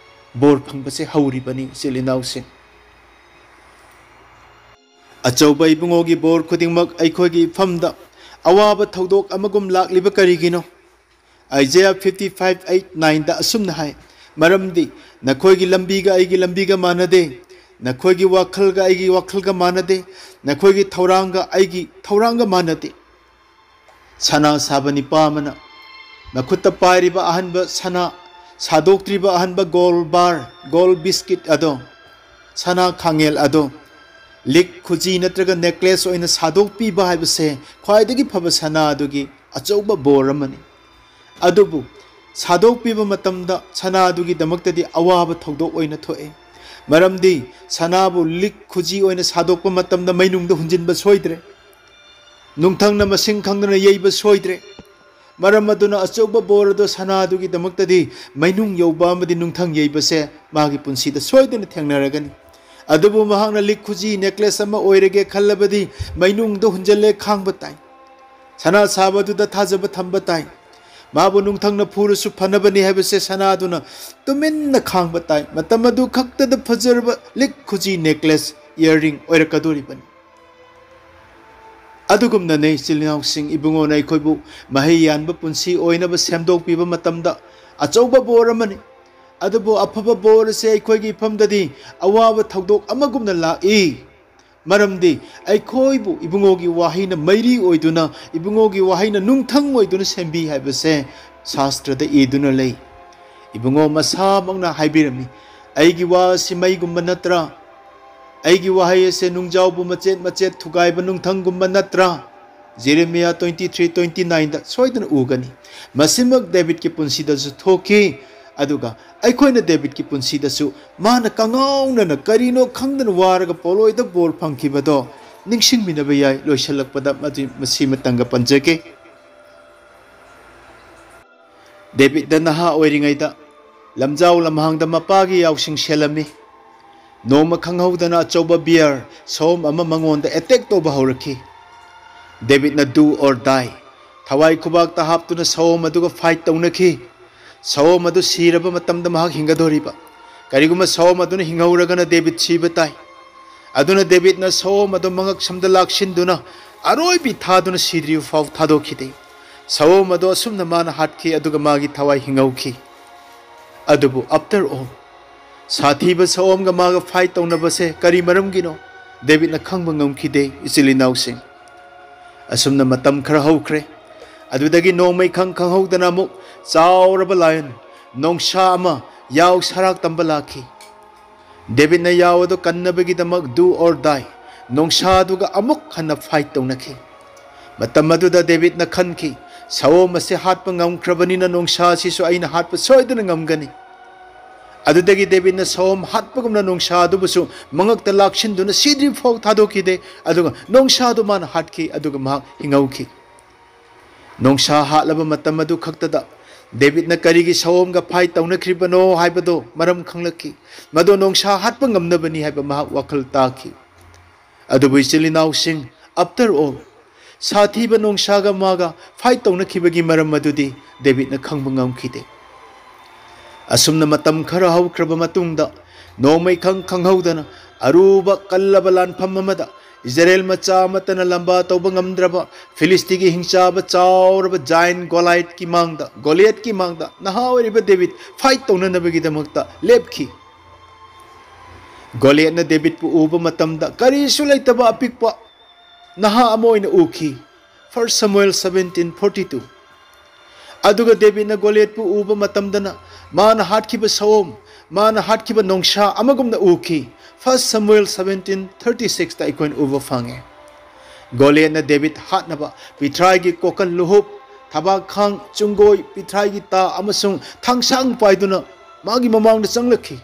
ꯕꯣꯔ ꯐꯪꯕꯁꯦ ꯍꯧꯔꯤꯕꯅꯤ, ꯏꯆꯤꯜ ꯏꯅꯥꯎꯁꯤꯡ꯫ ꯑꯆꯧꯕ ꯏꯕꯨꯡꯉꯣꯒꯤ ꯕꯣꯔ ꯈꯨꯗꯤꯡꯃꯛ ꯑꯩꯈꯣꯏꯒꯤ ꯏꯐꯝꯗ ꯑꯋꯥꯕ ꯊꯧꯗꯣꯛ ꯑꯃꯒꯨꯝ ꯂꯥꯛꯂꯤꯕ ꯀꯔꯤꯒꯤꯅꯣ? ꯑꯥꯏꯖꯦꯌꯥ fifty five eight nine ꯗ ꯑꯁꯨꯝꯅ ꯍꯥꯏ, "ꯃꯔꯝꯗꯤ ꯅꯈꯣꯏꯒꯤ ꯂꯝꯕꯤꯒ ꯑꯩꯒꯤ ꯂꯝꯕꯤꯒ ꯃꯥꯟꯅꯗꯦ, ꯅꯈꯣꯏꯒꯤ ꯋꯥꯈꯜꯒ ꯑꯩꯒꯤ ꯋꯥꯈꯜꯒ ꯃꯥꯟꯅꯗꯦ, ꯅꯈꯣꯏꯒꯤ ꯊꯧꯔꯥꯡꯒ ꯑꯩꯒꯤ ꯊꯧꯔꯥꯡꯒ ꯃꯥꯟꯅꯗꯦ"꯫ ꯁꯅꯥ ꯁꯥꯕ ꯅꯤꯄꯥ ꯑꯃꯅ ꯃꯈꯨꯠꯇ ꯄꯥꯏꯔꯤꯕ ꯑꯍꯟꯕ ꯁꯅꯥ, ꯁꯥꯗꯣꯛꯇ꯭ꯔꯤꯕ ꯑꯍꯟꯕ ꯒꯣꯜ ꯕꯥꯔ, ꯒꯣꯜ ꯕꯤꯁꯀꯤꯠ ꯑꯗꯣ, ꯁꯅꯥ ꯈꯥꯡꯉꯦꯜ ꯑꯗꯣ ꯂꯤꯛ, ꯈꯨꯖꯤ ꯅꯠꯇ꯭ꯔꯒ necklace ꯑꯣꯏꯅ ꯁꯥꯗꯣꯛꯄꯤꯕ ꯍꯥꯏꯕꯁꯦ ꯈ꯭ꯋꯥꯏꯗꯒꯤ ꯐꯕ ꯁꯅꯥ ꯑꯗꯨꯒꯤ ꯑꯆꯧꯕ ꯕꯣꯔ ꯑꯃꯅꯤ꯫ ꯑꯗꯨꯕꯨ ꯁꯥꯗꯣꯛꯄꯤꯕ ꯃꯇꯝꯗ ꯁꯅꯥ ꯑꯗꯨꯒꯤꯗꯃꯛꯇꯗꯤ ꯑꯋꯥꯕ ꯊꯧꯗꯣꯛ ꯑꯣꯏꯅ ꯊꯣꯛꯑꯦ꯫ ꯃꯔꯝꯗꯤ ꯁꯅꯥꯕꯨ ꯂꯤꯛ, ꯈꯨꯖꯤ ꯑꯣꯏꯅ ꯁꯥꯗꯣꯛꯄ ꯃꯇꯝꯗ ꯃꯩꯅꯨꯡꯗ ꯍꯨꯟꯖꯤꯟꯕ ꯁꯣꯏꯗ꯭ꯔꯦ꯫ ꯅꯨꯡꯊꯪꯅ ꯃꯁꯤꯡ ꯈꯪꯗꯅ ꯌꯩꯕ ꯁꯣꯏꯗ꯭ꯔꯦ꯫ ꯃꯔꯝ ꯑꯗꯨꯅ ꯑꯆꯧꯕ ꯕꯣꯔ ꯑꯗꯨ ꯁꯅꯥ ꯑꯗꯨꯒꯤꯗꯃꯛꯇꯗꯤ ꯃꯩꯅꯨꯡ ꯌꯧꯕ ꯑꯃꯗꯤ ꯅꯨꯡꯊꯪ ꯌꯩꯕꯁꯦ ꯃꯥꯒꯤ ꯄꯨꯟꯁꯤꯗ ꯁꯣꯏꯗꯅ ꯊꯦꯡꯅꯔꯒꯅꯤ꯫ ꯑꯗꯨꯕꯨ ꯃꯍꯥꯛꯅ ꯂꯤꯛ, ꯈꯨꯖꯤ, necklace ꯑꯃ ꯑꯣꯏꯔꯒꯦ ꯈꯜꯂꯕꯗꯤ ꯃꯩꯅꯨꯡꯗ ꯍꯨꯟꯖꯜꯂꯦ ꯈꯥꯡꯕ ꯇꯥꯏ꯫ ꯁꯅꯥ ꯁꯥꯕꯗꯨꯗ ꯊꯥꯖꯕ ꯊꯝꯕ ꯇꯥꯏ꯫ ꯃꯥꯕꯨ ꯅꯨꯡꯊꯪꯅ ꯐꯨꯔꯁꯨ ꯐꯅꯕꯅꯤ ꯍꯥꯏꯕꯁꯦ ꯁꯅꯥꯗꯨꯅ ꯇꯨꯃꯤꯟꯅ ꯈꯥꯡꯕ ꯇꯥꯏ꯫ ꯃꯇꯝ ꯑꯗꯨ ꯈꯛꯇꯗ ꯐꯖꯔꯕ ꯂꯤꯛ ꯈꯨꯖꯤ, necklace, earring ꯑꯣꯏꯔꯛꯀꯗꯣꯔꯤꯕꯅꯤ꯫ ꯑꯗꯨꯒꯨꯝꯅꯅꯦ ꯏꯆꯤꯜ ꯏꯅꯥꯎꯁꯤꯡ, ꯏꯕꯨꯡꯉꯣꯅ ꯑꯩꯈꯣꯏꯕꯨ ꯃꯍꯩ ꯌꯥꯟꯕ ꯄꯨꯟꯁꯤ ꯑꯣꯏꯅꯕ ꯁꯦꯝꯗꯣꯛꯄꯤꯕ ꯃꯇꯝꯗ ꯑꯆꯧꯕ ꯕꯣꯔ ꯑꯃꯅꯤ꯫ ꯑꯗꯨꯕꯨ ꯑꯐꯕ ꯕꯣꯔ ꯑꯁꯦ ꯑꯩꯈꯣꯏꯒꯤ ꯏꯐꯝꯗꯗꯤ ꯑꯋꯥꯕ ꯊꯧꯗꯣꯛ ꯑꯃꯒꯨꯝꯅ ꯂꯥꯛꯏ꯫ ꯃꯔꯝꯗꯤ ꯑꯩꯈꯣꯏꯕꯨ ꯏꯕꯨꯡꯉꯣꯒꯤ ꯋꯥꯍꯩꯅ ꯃꯩꯔꯤ ꯑꯣꯏꯗꯨꯅ, ꯏꯕꯨꯡꯉꯣꯒꯤ ꯋꯥꯍꯩꯅ ꯅꯨꯡꯊꯪ ꯑꯣꯏꯗꯨꯅ ꯁꯦꯝꯕꯤ ꯍꯥꯏꯕꯁꯦ ꯁꯥꯁꯇ꯭ꯔꯗ ꯏꯗꯨꯅ ꯂꯩ꯫ ꯏꯕꯨꯡꯉꯣ ꯃꯁꯥꯃꯛꯅ ꯍꯥꯏꯕꯤꯔꯝꯃꯤ, "ꯑꯩꯒꯤ ꯋꯥ ꯑꯁꯤ ꯃꯩꯒꯨꯝꯕ ꯅꯠꯇ꯭ꯔꯥ? ꯑꯩꯒꯤ ꯋꯥꯍꯩ ꯑꯁꯦ ꯅꯨꯡꯖꯥꯎꯕꯨ ꯃꯆꯦꯠ ꯃꯆꯦꯠ ꯊꯨꯒꯥꯏꯕ ꯅꯨꯡꯊꯪꯒꯨꯝꯕ ꯅꯠꯇ꯭ꯔꯥ?" ꯖꯦꯔꯦꯃꯤꯌꯥ twenty three twenty nine ꯗ ꯁꯣꯏꯗꯅ ꯎꯒꯅꯤ꯫ ꯃꯁꯤꯃꯛ ꯗꯦꯕꯤꯠꯀꯤ ꯄꯨꯟꯁꯤꯗꯁꯨ ꯊꯣꯛꯈꯤ꯫ ꯑꯗꯨꯒ ꯑꯩꯈꯣꯏꯅ ꯗꯦꯕꯤꯠꯀꯤ ꯄꯨꯟꯁꯤꯗꯁꯨ ꯃꯥꯅ ꯀꯉꯥꯎꯅꯅ ꯀꯔꯤꯅꯣ ꯈꯪꯗꯅ ꯋꯥꯔꯒ ꯄꯣꯂꯣꯏꯗ ꯕꯣꯔ ꯐꯪꯈꯤꯕꯗꯣ ꯅꯤꯡꯁꯤꯡꯃꯤꯟꯅꯕ ꯌꯥꯏ꯫ ꯂꯣꯏꯁꯤꯜꯂꯛꯄꯗ ꯃꯗꯨ, ꯃꯁꯤ ꯃꯇꯪꯒ ꯄꯟꯖꯒꯦ꯫ ꯗꯦꯕꯤꯠꯅ ꯅꯍꯥ ꯑꯣꯏꯔꯤꯉꯩꯗ ꯂꯝꯖꯥꯎ ꯂꯝꯍꯥꯡꯗ ꯃꯄꯥꯒꯤ ꯌꯥꯎꯁꯤꯡ ꯁꯦꯜꯂꯝꯃꯤ꯫ ꯅꯣꯡꯃ ꯈꯪꯍꯧꯗꯅ ꯑꯆꯧꯕ ꯕꯤꯌꯔ, ꯁꯑꯣꯝ ꯑꯃ ꯃꯉꯣꯟꯗ attack ꯇꯧꯕ ꯍꯧꯔꯛꯈꯤ꯫ ꯗꯦꯕꯤꯠꯅ do or die, ꯊꯋꯥꯏ ꯈꯨꯕꯥꯛꯇ ꯍꯥꯞꯇꯨꯅ ꯁꯑꯣꯝ ꯑꯗꯨꯒ fight ꯇꯧꯅꯈꯤ꯫ ꯁꯑꯣꯝ ꯑꯗꯨ ꯁꯤꯔꯕ ꯃꯇꯝꯗ ꯃꯍꯥꯛ ꯍꯤꯡꯒꯗꯧꯔꯤꯕ꯫ ꯀꯔꯤꯒꯨꯝꯕ ꯁꯑꯣꯝ ꯑꯗꯨꯅ ꯍꯤꯡꯍꯧꯔꯒꯅ ꯗꯦꯕꯤꯠ ꯁꯤꯕ ꯇꯥꯏ꯫ ꯑꯗꯨꯅ ꯗꯦꯕꯤꯠꯅ ꯁꯑꯣꯝ ꯑꯗꯨ ꯃꯉꯛꯁꯝꯗ ꯂꯥꯛꯁꯤꯟꯗꯨꯅ ꯑꯔꯣꯏꯕꯤ ꯊꯥꯗꯨꯅ ꯁꯤꯗ꯭ꯔꯤꯕ ꯐꯥꯎ ꯊꯥꯗꯣꯛꯈꯤꯗꯦ꯫ ꯁꯑꯣꯝ ꯑꯗꯨ ꯑꯁꯨꯝꯅ ꯃꯥꯅ ꯍꯥꯠꯈꯤ, ꯑꯗꯨꯒ ꯃꯥꯒꯤ ꯊꯋꯥꯏ ꯍꯤꯡꯍꯧꯈꯤ꯫ ꯑꯗꯨꯕꯨ after all, ꯁꯥꯊꯤꯕ ꯁꯑꯣꯝꯒ ꯃꯥꯒ fight ꯇꯧꯅꯕꯁꯦ ꯀꯔꯤ ꯃꯔꯝꯒꯤꯅꯣ? ꯗꯦꯕꯤꯠꯅ ꯈꯪꯕ ꯉꯝꯈꯤꯗꯦ, ꯏꯆꯤꯜ ꯏꯅꯥꯎꯁꯤꯡ꯫ ꯑꯁꯨꯝꯅ ꯃꯇꯝ ꯈꯔ ꯍꯧꯈ꯭ꯔꯦ꯫ ꯑꯗꯨꯗꯒꯤ ꯅꯣꯡꯃꯩ ꯈꯪ ꯈꯪꯍꯧꯗꯅ ꯑꯃꯨꯛ ꯆꯥꯎꯔꯕ lion, ꯅꯣꯡꯁꯥ ꯑꯃ ꯌꯥꯎ ꯁꯔꯥꯛ ꯇꯝꯕ ꯂꯥꯛꯈꯤ꯫ ꯗꯦꯕꯤꯠꯅ ꯌꯥꯎ ꯑꯗꯨ ꯀꯟꯅꯕꯒꯤꯗꯃꯛ do or die, ꯅꯣꯡꯁꯥ ꯑꯗꯨꯒ ꯑꯃꯨꯛ ꯍꯟꯅ fight ꯇꯧꯅꯈꯤ꯫ ꯃꯇꯝ ꯑꯗꯨꯗ ꯗꯦꯕꯤꯠꯅ ꯈꯟꯈꯤ, "ꯁꯑꯣꯝ ꯑꯁꯤ ꯍꯥꯠꯄ ꯉꯝꯈ꯭ꯔꯕꯅꯤꯅ ꯅꯣꯡꯁꯥ ꯑꯁꯤꯁꯨ ꯑꯩꯅ ꯍꯥꯠꯄ ꯁꯣꯏꯗꯅ ꯉꯝꯒꯅꯤ"꯫ ꯑꯗꯨꯗꯒꯤ ꯗꯦꯕꯤꯠꯅ ꯁꯑꯣꯝ ꯍꯥꯠꯄꯒꯨꯝꯅ ꯅꯣꯡꯁꯥ ꯑꯗꯨꯕꯨꯁꯨ ꯃꯉꯛꯇ ꯂꯥꯛꯁꯤꯟꯗꯨꯅ ꯁꯤꯗ꯭ꯔꯤ ꯐꯥꯎ ꯊꯥꯗꯣꯛꯈꯤꯗꯦ, ꯑꯗꯨꯒ ꯅꯣꯡꯁꯥ ꯑꯗꯨ ꯃꯥꯅ ꯍꯥꯠꯈꯤ, ꯑꯗꯨꯒ ꯃꯍꯥꯛ ꯍꯤꯡꯍꯧꯈꯤ꯫ ꯅꯣꯡꯁꯥ ꯍꯥꯠꯂꯕ ꯃꯇꯝ ꯑꯗꯨ ꯈꯛꯇꯗ ꯗꯦꯕꯤꯠꯅ ꯀꯔꯤꯒꯤ ꯁꯑꯣꯝꯒ fight ꯇꯧꯅꯈ꯭ꯔꯤꯕꯅꯣ ꯍꯥꯏꯕꯗꯣ ꯃꯔꯝ ꯈꯪꯂꯛꯈꯤ꯫ ꯃꯗꯣ ꯅꯣꯡꯁꯥ ꯍꯥꯠꯄ ꯉꯝꯅꯕꯅꯤ ꯍꯥꯏꯕ ꯃꯍꯥꯛ ꯋꯥꯈꯜ ꯇꯥꯈꯤ꯫ ꯑꯗꯨꯕꯨ ꯏꯆꯤꯜ ꯏꯅꯥꯎꯁꯤꯡ, after all, ꯁꯥꯊꯤꯕ ꯅꯣꯡꯁꯥꯒ ꯃꯥꯒ fight ꯇꯧꯅꯈꯤꯕꯒꯤ ꯃꯔꯝ ꯑꯗꯨꯗꯤ ꯗꯦꯕꯤꯠꯅ ꯈꯪꯕ ꯉꯝꯈꯤꯗꯦ꯫ ꯑꯁꯨꯝꯅ ꯃꯇꯝ ꯈꯔ ꯍꯧꯈ꯭ꯔꯕ ꯃꯇꯨꯡꯗ, ꯅꯣꯡꯃꯩ ꯈꯪ ꯈꯪꯍꯧꯗꯅ ꯑꯔꯨꯕ ꯀꯜꯂꯕ ꯂꯥꯟꯐꯝ ꯑꯃꯗ ꯏꯖꯔꯦꯜ ꯃꯆꯥ ꯑꯃꯠꯇꯅ ꯂꯝꯕꯥ ꯇꯧꯕ ꯉꯝꯗ꯭ꯔꯕ ꯐꯤꯂꯤꯁꯇꯤꯒꯤ ꯍꯤꯡꯆꯥꯕ ꯆꯥꯎꯔꯕ giant ꯒꯣꯂꯥꯏꯠꯀꯤ ꯃꯥꯡꯗ, ꯒꯣꯂꯤꯌꯠꯀꯤ ꯃꯥꯡꯗ ꯅꯍꯥ ꯑꯣꯏꯔꯤꯕ ꯗꯦꯕꯤꯠ fight ꯇꯧꯅꯅꯕꯒꯤꯗꯃꯛꯇ ꯂꯦꯞꯈꯤ꯫ ꯒꯣꯂꯤꯌꯠꯅ ꯗꯦꯕꯤꯠꯄꯨ ꯎꯕ ꯃꯇꯝꯗ ꯀꯔꯤꯁꯨ ꯂꯩꯇꯕ ꯑꯄꯤꯛꯄ ꯅꯍꯥ ꯑꯃ ꯑꯣꯏꯅ ꯎꯈꯤ꯫ First Samuel seventeen forty two꯫ ꯑꯗꯨꯒ ꯗꯦꯕꯤꯠꯅ ꯒꯣꯂꯤꯌꯠꯄꯨ ꯎꯕ ꯃꯇꯝꯗꯅ ꯃꯥꯅ ꯍꯥꯠꯈꯤꯕ ꯁꯑꯣꯝ, ꯃꯥꯅ ꯍꯥꯠꯈꯤꯕ ꯅꯣꯡꯁꯥ ꯑꯃꯒꯨꯝꯅ ꯎꯈꯤ꯫ First Samuel seventeen thirty sixꯇ ꯑꯩꯈꯣꯏꯅ ꯎꯕ ꯐꯪꯉꯦ꯫ ꯒꯣꯂꯤꯌꯠꯅ ꯗꯦꯕꯤꯠ ꯍꯥꯠꯅꯕ ꯄꯤꯊ꯭ꯔꯥꯏꯒꯤ ꯀꯣꯀꯟ ꯂꯨꯍꯨꯞ, ꯊꯕꯥꯛ ꯈꯥꯡ, ꯆꯨꯡꯒꯣꯏ, ꯄꯤꯊ꯭ꯔꯥꯏꯒꯤ ꯇꯥ ꯑꯃꯁꯨꯡ ꯊꯥꯡꯁꯥꯡ ꯄꯥꯏꯗꯨꯅ ꯃꯥꯒꯤ ꯃꯃꯥꯡꯗ ꯆꯪꯂꯛꯈꯤ꯫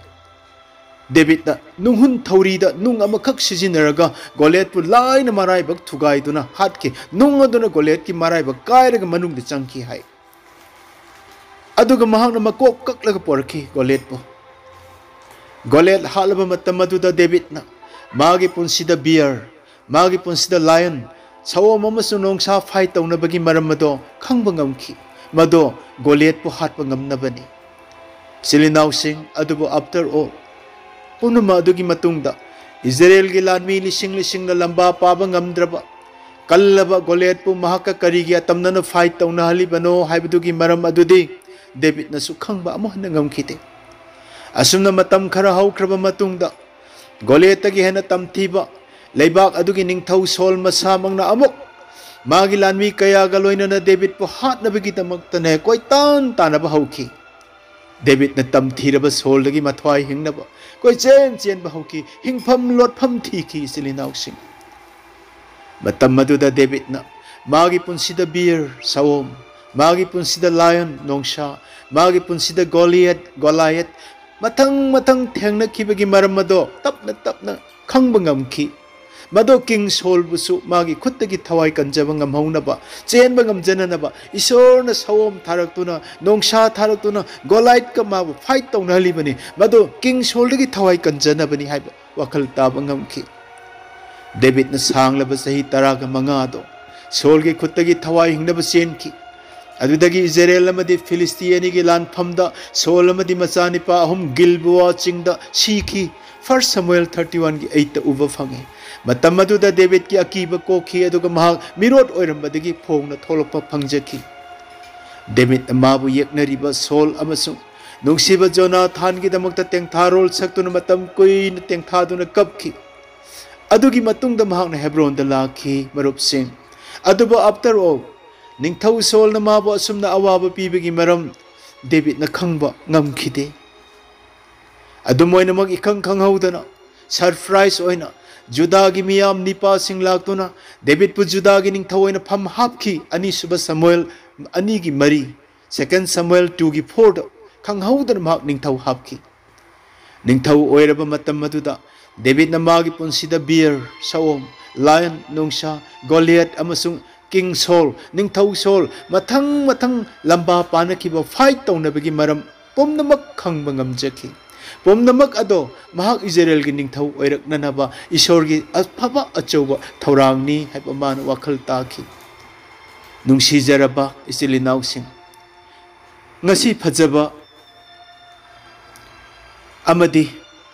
ꯗꯦꯕꯤꯠꯅ ꯅꯨꯡꯍꯨꯟ ꯊꯧꯔꯤꯗ ꯅꯨꯡ ꯑꯃꯈꯛ ꯁꯤꯖꯤꯟꯅꯔꯒ ꯒꯣꯂꯤꯌꯠꯄꯨ ꯂꯥꯏꯅ ꯃꯔꯥꯏꯕꯛ ꯊꯨꯒꯥꯏꯗꯨꯅ ꯍꯥꯠꯈꯤ꯫ ꯅꯨꯡ ꯑꯗꯨꯅ ꯒꯣꯂꯤꯌꯠꯀꯤ ꯃꯔꯥꯏꯕꯛ ꯀꯥꯏꯔꯒ ꯃꯅꯨꯡꯗ ꯆꯪꯈꯤ ꯍꯥꯏ꯫ ꯑꯗꯨꯒ ꯃꯍꯥꯛꯅ ꯃꯀꯣꯛ ꯀꯛꯂꯒ ꯄꯣꯔꯛꯈꯤ ꯒꯣꯂꯤꯌꯠꯄꯨ꯫ ꯒꯣꯂꯤꯌꯠ ꯍꯥꯠꯂꯕ ꯃꯇꯝ ꯑꯗꯨꯗ ꯗꯦꯕꯤꯠꯅ ꯃꯥꯒꯤ ꯄꯨꯟꯁꯤꯗ bear, ꯃꯥꯒꯤ ꯄꯨꯟꯁꯤꯗ lion, ꯁꯑꯣꯝ ꯑꯃꯁꯨꯡ ꯅꯣꯡꯁꯥ fight ꯇꯧꯅꯕꯒꯤ ꯃꯔꯝ ꯑꯗꯣ ꯈꯪꯕ ꯉꯝꯈꯤ꯫ ꯃꯗꯣ ꯒꯣꯂꯤꯌꯠꯄꯨ ꯍꯥꯠꯄ ꯉꯝꯅꯕꯅꯤ꯫ ꯏꯆꯤꯜ ꯏꯅꯥꯎꯁꯤꯡ, ꯑꯗꯨꯕꯨ after all, ꯄꯨꯝꯅꯃꯛ ꯑꯗꯨꯒꯤ ꯃꯇꯨꯡꯗ ꯏꯖꯔꯦꯜꯒꯤ ꯂꯥꯟꯃꯤ ꯂꯤꯁꯤꯡ ꯂꯤꯁꯤꯡꯅ ꯂꯝꯕꯥ ꯄꯥꯕ ꯉꯝꯗ꯭ꯔꯕ ꯀꯜꯂꯕ ꯒꯣꯂꯤꯌꯠꯄꯨ ꯃꯍꯥꯛꯀ ꯀꯔꯤꯒꯤ ꯑꯇꯝꯅꯅ fight ꯇꯧꯅꯍꯜꯂꯤꯕꯅꯣ ꯍꯥꯏꯕꯗꯨꯒꯤ ꯃꯔꯝ ꯑꯗꯨꯗꯤ ꯗꯦꯕꯤꯠꯅꯁꯨ ꯈꯪꯕ ꯑꯃꯨꯛ ꯍꯟꯅ ꯉꯝꯈꯤꯗꯦ꯫ ꯑꯁꯨꯝꯅ ꯃꯇꯝ ꯈꯔ ꯍꯧꯈ꯭ꯔꯕ ꯃꯇꯨꯡꯗ ꯒꯣꯂꯤꯌꯠꯇꯒꯤ ꯍꯦꯟꯅ ꯇꯝꯊꯤꯕ ꯂꯩꯕꯥꯛ ꯑꯗꯨꯒꯤ ꯅꯤꯡꯊꯧ ꯁꯣꯜ ꯃꯁꯥꯃꯛꯅ ꯑꯃꯨꯛ ꯃꯥꯒꯤ ꯂꯥꯟꯃꯤ ꯀꯌꯥꯒ ꯂꯣꯏꯅꯅ ꯗꯦꯕꯤꯠꯄꯨ ꯍꯥꯠꯅꯕꯒꯤꯗꯃꯛꯇꯅꯦ ꯀꯣꯏꯇꯥꯟ ꯇꯥꯟꯅꯕ ꯍꯧꯈꯤ꯫ ꯗꯦꯕꯤꯠꯅ ꯇꯝꯊꯤꯔꯕ ꯁꯣꯜꯗꯒꯤ ꯃꯊ꯭ꯋꯥꯏ ꯍꯤꯡꯅꯕ ꯀꯣꯏꯆꯦꯟ ꯆꯦꯟꯕ ꯍꯧꯈꯤ, ꯍꯤꯡꯐꯝ ꯂꯣꯠꯐꯝ ꯊꯤꯈꯤ, ꯏꯆꯤꯜ ꯏꯅꯥꯎꯁꯤꯡ꯫ ꯃꯇꯝ ꯑꯗꯨꯗ ꯗꯦꯕꯤꯠꯅ ꯃꯥꯒꯤ ꯄꯨꯟꯁꯤꯗ bear, ꯁꯑꯣꯝ, ꯃꯥꯒꯤ ꯄꯨꯟꯁꯤꯗ lion, ꯅꯣꯡꯁꯥ, ꯃꯥꯒꯤ ꯄꯨꯟꯁꯤꯗ ꯒꯣꯂꯤꯌꯠ, ꯒꯣꯂꯥꯌꯠ, ꯃꯊꯪ ꯃꯊꯪ ꯊꯦꯡꯅꯈꯤꯕꯒꯤ ꯃꯔꯝ ꯑꯗꯣ ꯇꯞꯅ ꯇꯞꯅ ꯈꯪꯕ ꯉꯝꯈꯤ꯫ ꯃꯗꯣ ꯀꯤꯡ ꯁꯣꯜꯕꯨꯁꯨ ꯃꯥꯒꯤ ꯈꯨꯠꯇꯒꯤ ꯊꯋꯥꯏ ꯀꯟꯖꯕ ꯉꯝꯍꯧꯅꯕ, ꯆꯦꯟꯕ ꯉꯝꯖꯅꯅꯕ ꯏꯁꯣꯔꯅ ꯁꯑꯣꯝ ꯊꯥꯔꯛꯇꯨꯅ, ꯅꯣꯡꯁꯥ ꯊꯥꯔꯛꯇꯨꯅ ꯒꯣꯂꯥꯏꯠꯀ ꯃꯥꯕꯨ fight ꯇꯧꯅꯍꯜꯂꯤꯕꯅꯤ꯫ ꯃꯗꯣ ꯀꯤꯡ ꯁꯣꯜꯗꯒꯤ ꯊꯋꯥꯏ ꯀꯟꯖꯅꯕꯅꯤ ꯍꯥꯏꯕ ꯋꯥꯈꯜ ꯇꯥꯕ ꯉꯝꯈꯤ꯫ ꯗꯦꯕꯤꯠꯅ ꯁꯥꯡꯂꯕ ꯆꯍꯤ ꯇꯔꯥꯒ ꯃꯉꯥꯗꯣ ꯁꯣꯜꯒꯤ ꯈꯨꯠꯇꯒꯤ ꯊꯋꯥꯏ ꯍꯤꯡꯅꯕ ꯆꯦꯟꯈꯤ꯫ ꯑꯗꯨꯗꯒꯤ ꯏꯖꯔꯦꯜ ꯑꯃꯗꯤ ꯐꯤꯂꯤꯁꯇꯤ ꯑꯅꯤꯒꯤ ꯂꯥꯟꯐꯝꯗ ꯁꯣꯜ ꯑꯃꯗꯤ ꯃꯆꯥꯅꯤꯄꯥ ꯑꯍꯨꯝ ꯒꯤꯜꯕꯣꯋꯥ ꯆꯤꯡꯗ ꯁꯤꯈꯤ꯫ ꯐꯥꯔꯁ ꯁꯃꯨꯑꯦꯜ ꯊꯥꯔꯇꯤ ꯋꯥꯟꯒꯤ ꯑꯩꯠꯇ ꯎꯕ ꯐꯪꯉꯤ꯫ ꯃꯇꯝ ꯑꯗꯨꯗ ꯗꯦꯕꯤꯠꯀꯤ ꯑꯀꯤꯕ ꯀꯣꯛꯈꯤ, ꯑꯗꯨꯒ ꯃꯍꯥꯛ ꯃꯤꯔꯣꯠ ꯑꯣꯏꯔꯝꯕꯗꯒꯤ ꯐꯣꯡꯅ ꯊꯣꯛꯂꯛꯄ ꯐꯪꯖꯈꯤ꯫ ꯗꯦꯕꯤꯠꯅ ꯃꯥꯕꯨ ꯌꯦꯛꯅꯔꯤꯕ ꯁꯣꯜ ꯑꯃꯁꯨꯡ ꯅꯨꯡꯁꯤꯕ ꯖꯣꯅꯥꯊꯥꯟꯒꯤꯗꯃꯛꯇ ꯇꯦꯡꯊꯥꯔꯣꯜ ꯁꯛꯇꯨꯅ ꯃꯇꯝ ꯀꯨꯏꯅ ꯇꯦꯡꯊꯥꯗꯨꯅ ꯀꯞꯈꯤ꯫ ꯑꯗꯨꯒꯤ ꯃꯇꯨꯡꯗ ꯃꯍꯥꯛꯅ ꯍꯦꯕ꯭ꯔꯣꯟꯗ ꯂꯥꯛꯈꯤ꯫ ꯃꯔꯨꯞꯁꯤꯡ, ꯑꯗꯨꯕꯨ after all, ꯅꯤꯡꯊꯧ ꯁꯣꯜꯅ ꯃꯥꯕꯨ ꯑꯁꯨꯝꯅ ꯑꯋꯥꯕ ꯄꯤꯕꯒꯤ ꯃꯔꯝ ꯗꯦꯕꯤꯠꯅ ꯈꯪꯕ ꯉꯝꯈꯤꯗꯦ꯫ ꯑꯗꯨꯝ ꯑꯣꯏꯅꯃꯛ, ꯏꯈꯪ ꯈꯪꯍꯧꯗꯅ, ꯁꯔꯄ꯭ꯔꯥꯏꯖ ꯑꯣꯏꯅ, ꯖꯨꯗꯥꯒꯤ ꯃꯤꯌꯥꯝ ꯅꯤꯄꯥꯁꯤꯡ ꯂꯥꯛꯇꯨꯅ ꯗꯦꯕꯤꯠꯄꯨ ꯖꯨꯗꯥꯒꯤ ꯅꯤꯡꯊꯧ ꯑꯣꯏꯅ ꯐꯝ ꯍꯥꯞꯈꯤ꯫ ꯑꯅꯤꯁꯨꯕ ꯁꯃꯨꯑꯦꯜ ꯑꯅꯤꯒꯤ ꯃꯔꯤ, ꯁꯦꯀꯦꯟ ꯁꯃꯨꯑꯦꯜ ꯇꯨꯒꯤ ꯐꯣꯔꯗ ꯈꯪꯍꯧꯗꯅ ꯃꯍꯥꯛ ꯅꯤꯡꯊꯧ ꯍꯥꯞꯈꯤ꯫ ꯅꯤꯡꯊꯧ ꯑꯣꯏꯔꯕ ꯃꯇꯝ ꯑꯗꯨꯗ ꯗꯦꯕꯤꯠꯅ ꯃꯥꯒꯤ ꯄꯨꯟꯁꯤꯗ ꯕꯤꯌꯔ, ꯁꯑꯣꯝ, ꯂꯥꯌꯟ, ꯅꯣꯡꯁꯥ, ꯒꯣꯂꯤꯌꯠ ꯑꯃꯁꯨꯡ ꯀꯤꯡ ꯁꯣꯜ, ꯅꯤꯡꯊꯧ ꯁꯣꯜ, ꯃꯊꯪ ꯃꯊꯪ ꯂꯝꯕꯥ ꯄꯥꯅꯈꯤꯕ ꯐꯥꯏꯠ ꯇꯧꯅꯕꯒꯤ ꯃꯔꯝ ꯄꯨꯝꯅꯃꯛ ꯈꯪꯕ ꯉꯝꯖꯈꯤ꯫ ꯄꯨꯝꯅꯃꯛ ꯑꯗꯣ ꯃꯍꯥꯛ ꯏꯖꯔꯦꯜꯒꯤ ꯅꯤꯡꯊꯧ ꯑꯣꯏꯔꯛꯅꯅꯕ ꯏꯁꯣꯔꯒꯤ ꯑꯐꯕ ꯑꯆꯧꯕ ꯊꯧꯔꯥꯡꯅꯤ ꯍꯥꯏꯕ ꯃꯥꯅ ꯋꯥꯈꯜ ꯇꯥꯈꯤ꯫ ꯅꯨꯡꯁꯤꯖꯔꯕ ꯏꯆꯤꯜ ꯏꯅꯥꯎꯁꯤꯡ, ꯉꯁꯤ ꯐꯖꯕ ꯑꯃꯗꯤ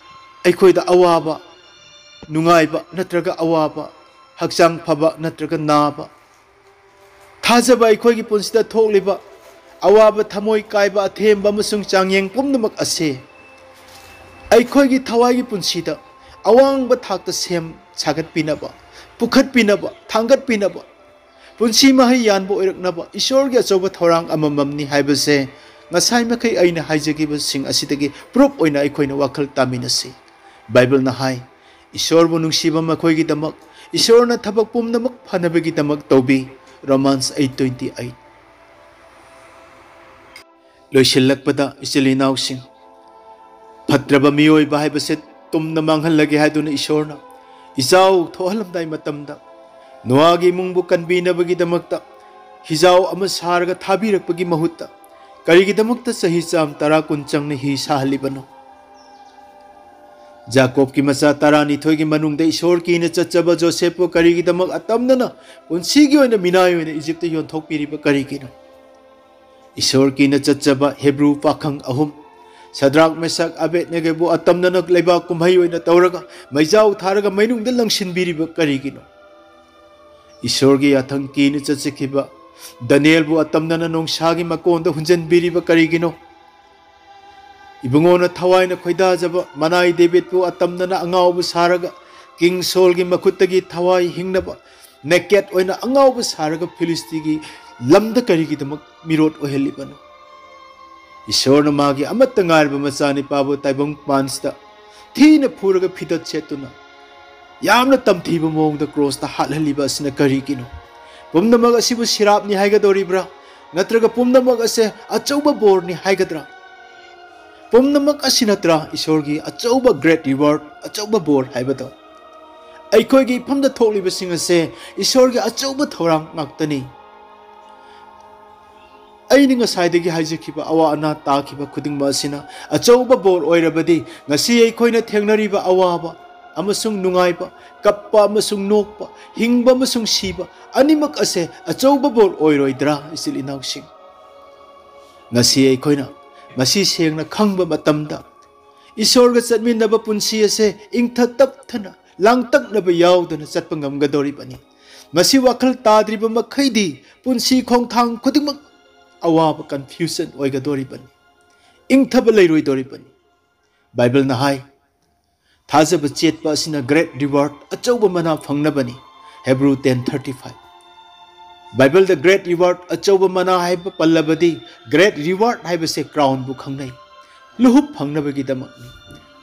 ꯑꯩꯈꯣꯏꯗ ꯑꯋꯥꯕ, ꯅꯨꯡꯉꯥꯏꯕ ꯅꯠꯇ꯭ꯔꯒ ꯑꯋꯥꯕ, ꯍꯛꯆꯥꯡ ꯐꯕ ꯅꯠꯇ꯭ꯔꯒ ꯅꯥꯕ, ꯊꯥꯖꯕ ꯑꯩꯈꯣꯏꯒꯤ ꯄꯨꯟꯁꯤꯗ ꯊꯣꯛꯂꯤꯕ ꯑꯋꯥꯕ, ꯊꯃꯣꯏ ꯀꯥꯏꯕ, ꯑꯊꯦꯝꯕ ꯑꯃꯁꯨꯡ ꯆꯥꯡꯌꯦꯡ ꯄꯨꯝꯅꯃꯛ ꯑꯁꯤ ꯑꯩꯈꯣꯏꯒꯤ ꯊꯋꯥꯏꯒꯤ ꯄꯨꯟꯁꯤꯗ ꯑꯋꯥꯡꯕ ꯊꯥꯛꯇ ꯁꯦꯝ ꯁꯥꯒꯠꯄꯤꯅꯕ, ꯄꯨꯈꯠꯄꯤꯅꯕ, ꯊꯥꯡꯒꯠꯄꯤꯅꯕ, ꯄꯨꯟꯁꯤ ꯃꯍꯩ ꯌꯥꯟꯕ ꯑꯣꯏꯔꯛꯅꯕ ꯏꯁꯣꯔꯒꯤ ꯑꯆꯧꯕ ꯊꯧꯔꯥꯡ ꯑꯃꯃꯝꯅꯤ ꯍꯥꯏꯕꯁꯦ ꯉꯁꯥꯏ ꯃꯈꯩ ꯑꯩꯅ ꯍꯥꯏꯖꯈꯤꯕꯁꯤꯡ ꯑꯁꯤꯗꯒꯤ ꯄ꯭ꯔꯨꯞ ꯑꯣꯏꯅ ꯑꯩꯈꯣꯏꯅ ꯋꯥꯈꯜ ꯇꯥꯃꯤꯟꯅꯁꯤ꯫ ꯕꯥꯏꯕꯜꯅ ꯍꯥꯏ, "ꯏꯁꯣꯔꯕꯨ ꯅꯨꯡꯁꯤꯕ ꯃꯈꯣꯏꯒꯤꯗꯃꯛ ꯏꯁꯣꯔꯅ ꯊꯕꯛ ꯄꯨꯝꯅꯃꯛ ꯐꯅꯕꯒꯤꯗꯃꯛ ꯇꯧꯕꯤ", ꯔꯣꯃꯥꯟꯁ ꯑꯩꯠ ꯇ꯭ꯋꯦꯟꯇꯤ ꯑꯩꯠ꯫ ꯂꯣꯏꯁꯤꯜꯂꯛꯄꯗ, ꯏꯆꯤꯜ ꯏꯅꯥꯎꯁꯤꯡ, ꯐꯠꯇ꯭ꯔꯕ ꯃꯤꯑꯣꯏꯕ ꯍꯥꯏꯕꯁꯦ ꯇꯨꯝꯅ ꯃꯥꯡꯍꯜꯂꯒꯦ ꯍꯥꯏꯗꯨꯅ ꯏꯁꯣꯔꯅ ꯏꯖꯥꯎ ꯊꯣꯛꯍꯜꯂꯝꯗꯥꯏ ꯃꯇꯝꯗ, ꯅꯣꯋꯥꯒꯤ ꯏꯃꯨꯡꯕꯨ ꯀꯟꯕꯤꯅꯕꯒꯤꯗꯃꯛꯇ ꯍꯤꯖꯥꯎ ꯑꯃ ꯁꯥꯔꯒ ꯊꯥꯕꯤꯔꯛꯄꯒꯤ ꯃꯍꯨꯠꯇ, ꯀꯔꯤꯒꯤꯗꯃꯛꯇ ꯆꯍꯤ ꯆꯥꯝ ꯇꯔꯥ ꯀꯨꯟ ꯆꯪꯅ ꯍꯤ ꯁꯥꯍꯜꯂꯤꯕꯅꯣ? ꯖꯥꯀꯣꯕꯀꯤ ꯃꯆꯥ ꯇꯔꯥꯅꯤꯊꯣꯏꯒꯤ ꯃꯅꯨꯡꯗ ꯏꯁꯣꯔ ꯀꯤꯅ ꯆꯠꯆꯕ ꯖꯣꯁꯦꯐꯄꯨ ꯀꯔꯤꯒꯤꯗꯃꯛ ꯑꯇꯝꯅꯅ ꯄꯨꯟꯁꯤꯒꯤ ꯑꯣꯏꯅ ꯃꯤꯅꯥꯏ ꯑꯣꯏꯅ ꯏꯖꯤꯞꯇ ꯌꯣꯟꯊꯣꯛꯄꯤꯔꯤꯕ ꯀꯔꯤꯒꯤꯅꯣ? ꯏꯁꯣꯔ ꯀꯤꯅ ꯆꯠꯆꯕ ꯍꯦꯕ꯭ꯔꯨ ꯄꯥꯈꯪ ꯑꯍꯨꯝ, ꯁꯗ꯭ꯔꯥꯛ, ꯃꯦꯁꯥꯛ, ꯑꯕꯦꯗꯅꯦꯒꯣꯕꯨ ꯑꯇꯝꯅꯅ ꯂꯩꯕꯥꯛ ꯀꯨꯝꯍꯩ ꯑꯣꯏꯅ ꯇꯧꯔꯒ ꯃꯩꯖꯥꯎ ꯊꯥꯔꯒ ꯃꯩꯅꯨꯡꯗ ꯂꯪꯁꯤꯟꯕꯤꯔꯤꯕ ꯀꯔꯤꯒꯤꯅꯣ? ꯏꯁꯣꯔꯒꯤ ꯌꯥꯊꯪ ꯀꯤꯅ ꯆꯠꯆꯈꯤꯕ ꯗꯥꯅꯤꯌꯦꯜꯕꯨ ꯑꯇꯝꯅꯅ ꯅꯣꯡꯁꯥꯒꯤ ꯃꯀꯣꯟꯗ ꯍꯨꯟꯖꯤꯟꯕꯤꯔꯤꯕ ꯀꯔꯤꯒꯤꯅꯣ? ꯏꯕꯨꯡꯉꯣꯅ ꯊꯋꯥꯏꯅ ꯈꯣꯏꯗꯥꯖꯕ ꯃꯅꯥꯏ ꯗꯦꯕꯤꯠꯄꯨ ꯑꯇꯝꯅꯅ ꯑꯉꯥꯎꯕ ꯁꯥꯔꯒ ꯀꯤꯡ ꯁꯣꯜꯒꯤ ꯃꯈꯨꯠꯇꯒꯤ ꯊꯋꯥꯏ ꯍꯤꯡꯅꯕ ꯅꯦꯀꯦꯠ ꯑꯣꯏꯅ ꯑꯉꯥꯎꯕ ꯁꯥꯔꯒ ꯐꯤꯂꯤꯁꯇꯤꯒꯤ ꯂꯝꯗ ꯀꯔꯤꯒꯤꯗꯃꯛ ꯃꯤꯔꯣꯠ ꯑꯣꯏꯍꯜꯂꯤꯕꯅꯣ? ꯏꯁꯣꯔꯅ ꯃꯥꯒꯤ ꯑꯃꯠꯇ ꯉꯥꯏꯔꯕ ꯃꯆꯥꯅꯤꯄꯥꯕꯨ ꯇꯥꯏꯕꯪ ꯄꯥꯟꯁꯤꯗ ꯊꯤꯅ ꯐꯨꯔꯒ ꯐꯤꯗꯠ ꯁꯦꯠꯇꯨꯅ ꯌꯥꯝꯅ ꯇꯝꯊꯤꯕ ꯃꯑꯣꯡꯗ ꯀ꯭ꯔꯣꯁꯇ ꯍꯥꯠꯍꯜꯂꯤꯕ ꯑꯁꯤꯅ ꯀꯔꯤꯒꯤꯅꯣ? ꯄꯨꯝꯅꯃꯛ ꯑꯁꯤꯕꯨ ꯁꯤꯔꯥꯞꯅꯤ ꯍꯥꯏꯒꯗꯧꯔꯤꯕ꯭ꯔꯥ? ꯅꯠꯇ꯭ꯔꯒ ꯄꯨꯝꯅꯃꯛ ꯑꯁꯦ ꯑꯆꯧꯕ ꯕꯣꯔꯅꯤ ꯍꯥꯏꯒꯗ꯭ꯔꯥ? ꯄꯨꯝꯅꯃꯛ ꯑꯁꯤ ꯅꯠꯇ꯭ꯔꯥ ꯏꯁꯣꯔꯒꯤ ꯑꯆꯧꯕ great reward, ꯑꯆꯧꯕ ꯕꯣꯔ ꯍꯥꯏꯕꯗꯣ? ꯑꯩꯈꯣꯏꯒꯤ ꯏꯐꯝꯗ ꯊꯣꯛꯂꯤꯕꯁꯤꯡ ꯑꯁꯦ ꯏꯁꯣꯔꯒꯤ ꯑꯆꯧꯕ ꯊꯧꯔꯥꯡ ꯉꯥꯛꯇꯅꯤ꯫ ꯑꯩꯅ ꯉꯁꯥꯏꯗꯒꯤ ꯍꯥꯏꯖꯈꯤꯕ ꯑꯋꯥ ꯑꯅꯥ ꯇꯥꯈꯤꯕ ꯈꯨꯗꯤꯡꯃꯛ ꯑꯁꯤꯅ ꯑꯆꯧꯕ ꯕꯣꯔ ꯑꯣꯏꯔꯕꯗꯤ, ꯉꯁꯤ ꯑꯩꯈꯣꯏꯅ ꯊꯦꯡꯅꯔꯤꯕ ꯑꯋꯥꯕ ꯑꯃꯁꯨꯡ ꯅꯨꯡꯉꯥꯏꯕ, ꯀꯞꯄ ꯑꯃꯁꯨꯡ ꯅꯣꯛꯄ, ꯍꯤꯡꯕ ꯑꯃꯁꯨꯡ ꯁꯤꯕ ꯑꯅꯤꯃꯛ ꯑꯁꯦ ꯑꯆꯧꯕ ꯕꯣꯔ ꯑꯣꯏꯔꯣꯏꯗ꯭ꯔꯥ, ꯏꯆꯤꯜ ꯏꯅꯥꯎꯁꯤꯡ? ꯉꯁꯤ ꯑꯩꯈꯣꯏꯅ ꯃꯁꯤ ꯁꯦꯡꯅ ꯈꯪꯕ ꯃꯇꯝꯗ, ꯏꯁꯣꯔꯒ ꯆꯠꯃꯤꯟꯅꯕ ꯄꯨꯟꯁꯤ ꯑꯁꯦ ꯏꯪꯊ ꯇꯞꯊꯅ, ꯂꯥꯡꯇꯛꯅꯕ ꯌꯥꯎꯗꯅ ꯆꯠꯄ ꯉꯝꯒꯗꯧꯔꯤꯕꯅꯤ꯫ ꯃꯁꯤ ꯋꯥꯈꯜ ꯇꯥꯗ꯭ꯔꯤꯕ ꯃꯈꯩꯗꯤ ꯄꯨꯟꯁꯤ ꯈꯣꯡꯊꯥꯡ ꯈꯨꯗꯤꯡꯃꯛ ꯑꯋꯥꯕ, confusion ꯑꯣꯏꯒꯗꯧꯔꯤꯕꯅꯤ, ꯏꯪꯊꯕ ꯂꯩꯔꯣꯏꯗꯧꯔꯤꯕꯅꯤ꯫ ꯕꯥꯏꯕꯜꯅ ꯍꯥꯏ, "ꯊꯥꯖꯕ ꯆꯦꯠꯄ ꯑꯁꯤꯅ great reward, ꯑꯆꯧꯕ ꯃꯅꯥ ꯐꯪꯅꯕꯅꯤ", ꯍꯦꯕ꯭ꯔꯨ ten thirty five꯫ ꯕꯥꯏꯕꯜꯗ great reward, ꯑꯆꯧꯕ ꯃꯅꯥ ꯍꯥꯏꯕ ꯄꯜꯂꯕꯗꯤ, great reward ꯍꯥꯏꯕꯁꯦ crownꯕꯨ ꯈꯪꯅꯩ, ꯂꯨꯍꯨꯞ ꯐꯪꯅꯕꯒꯤꯗꯃꯛꯅꯤ꯫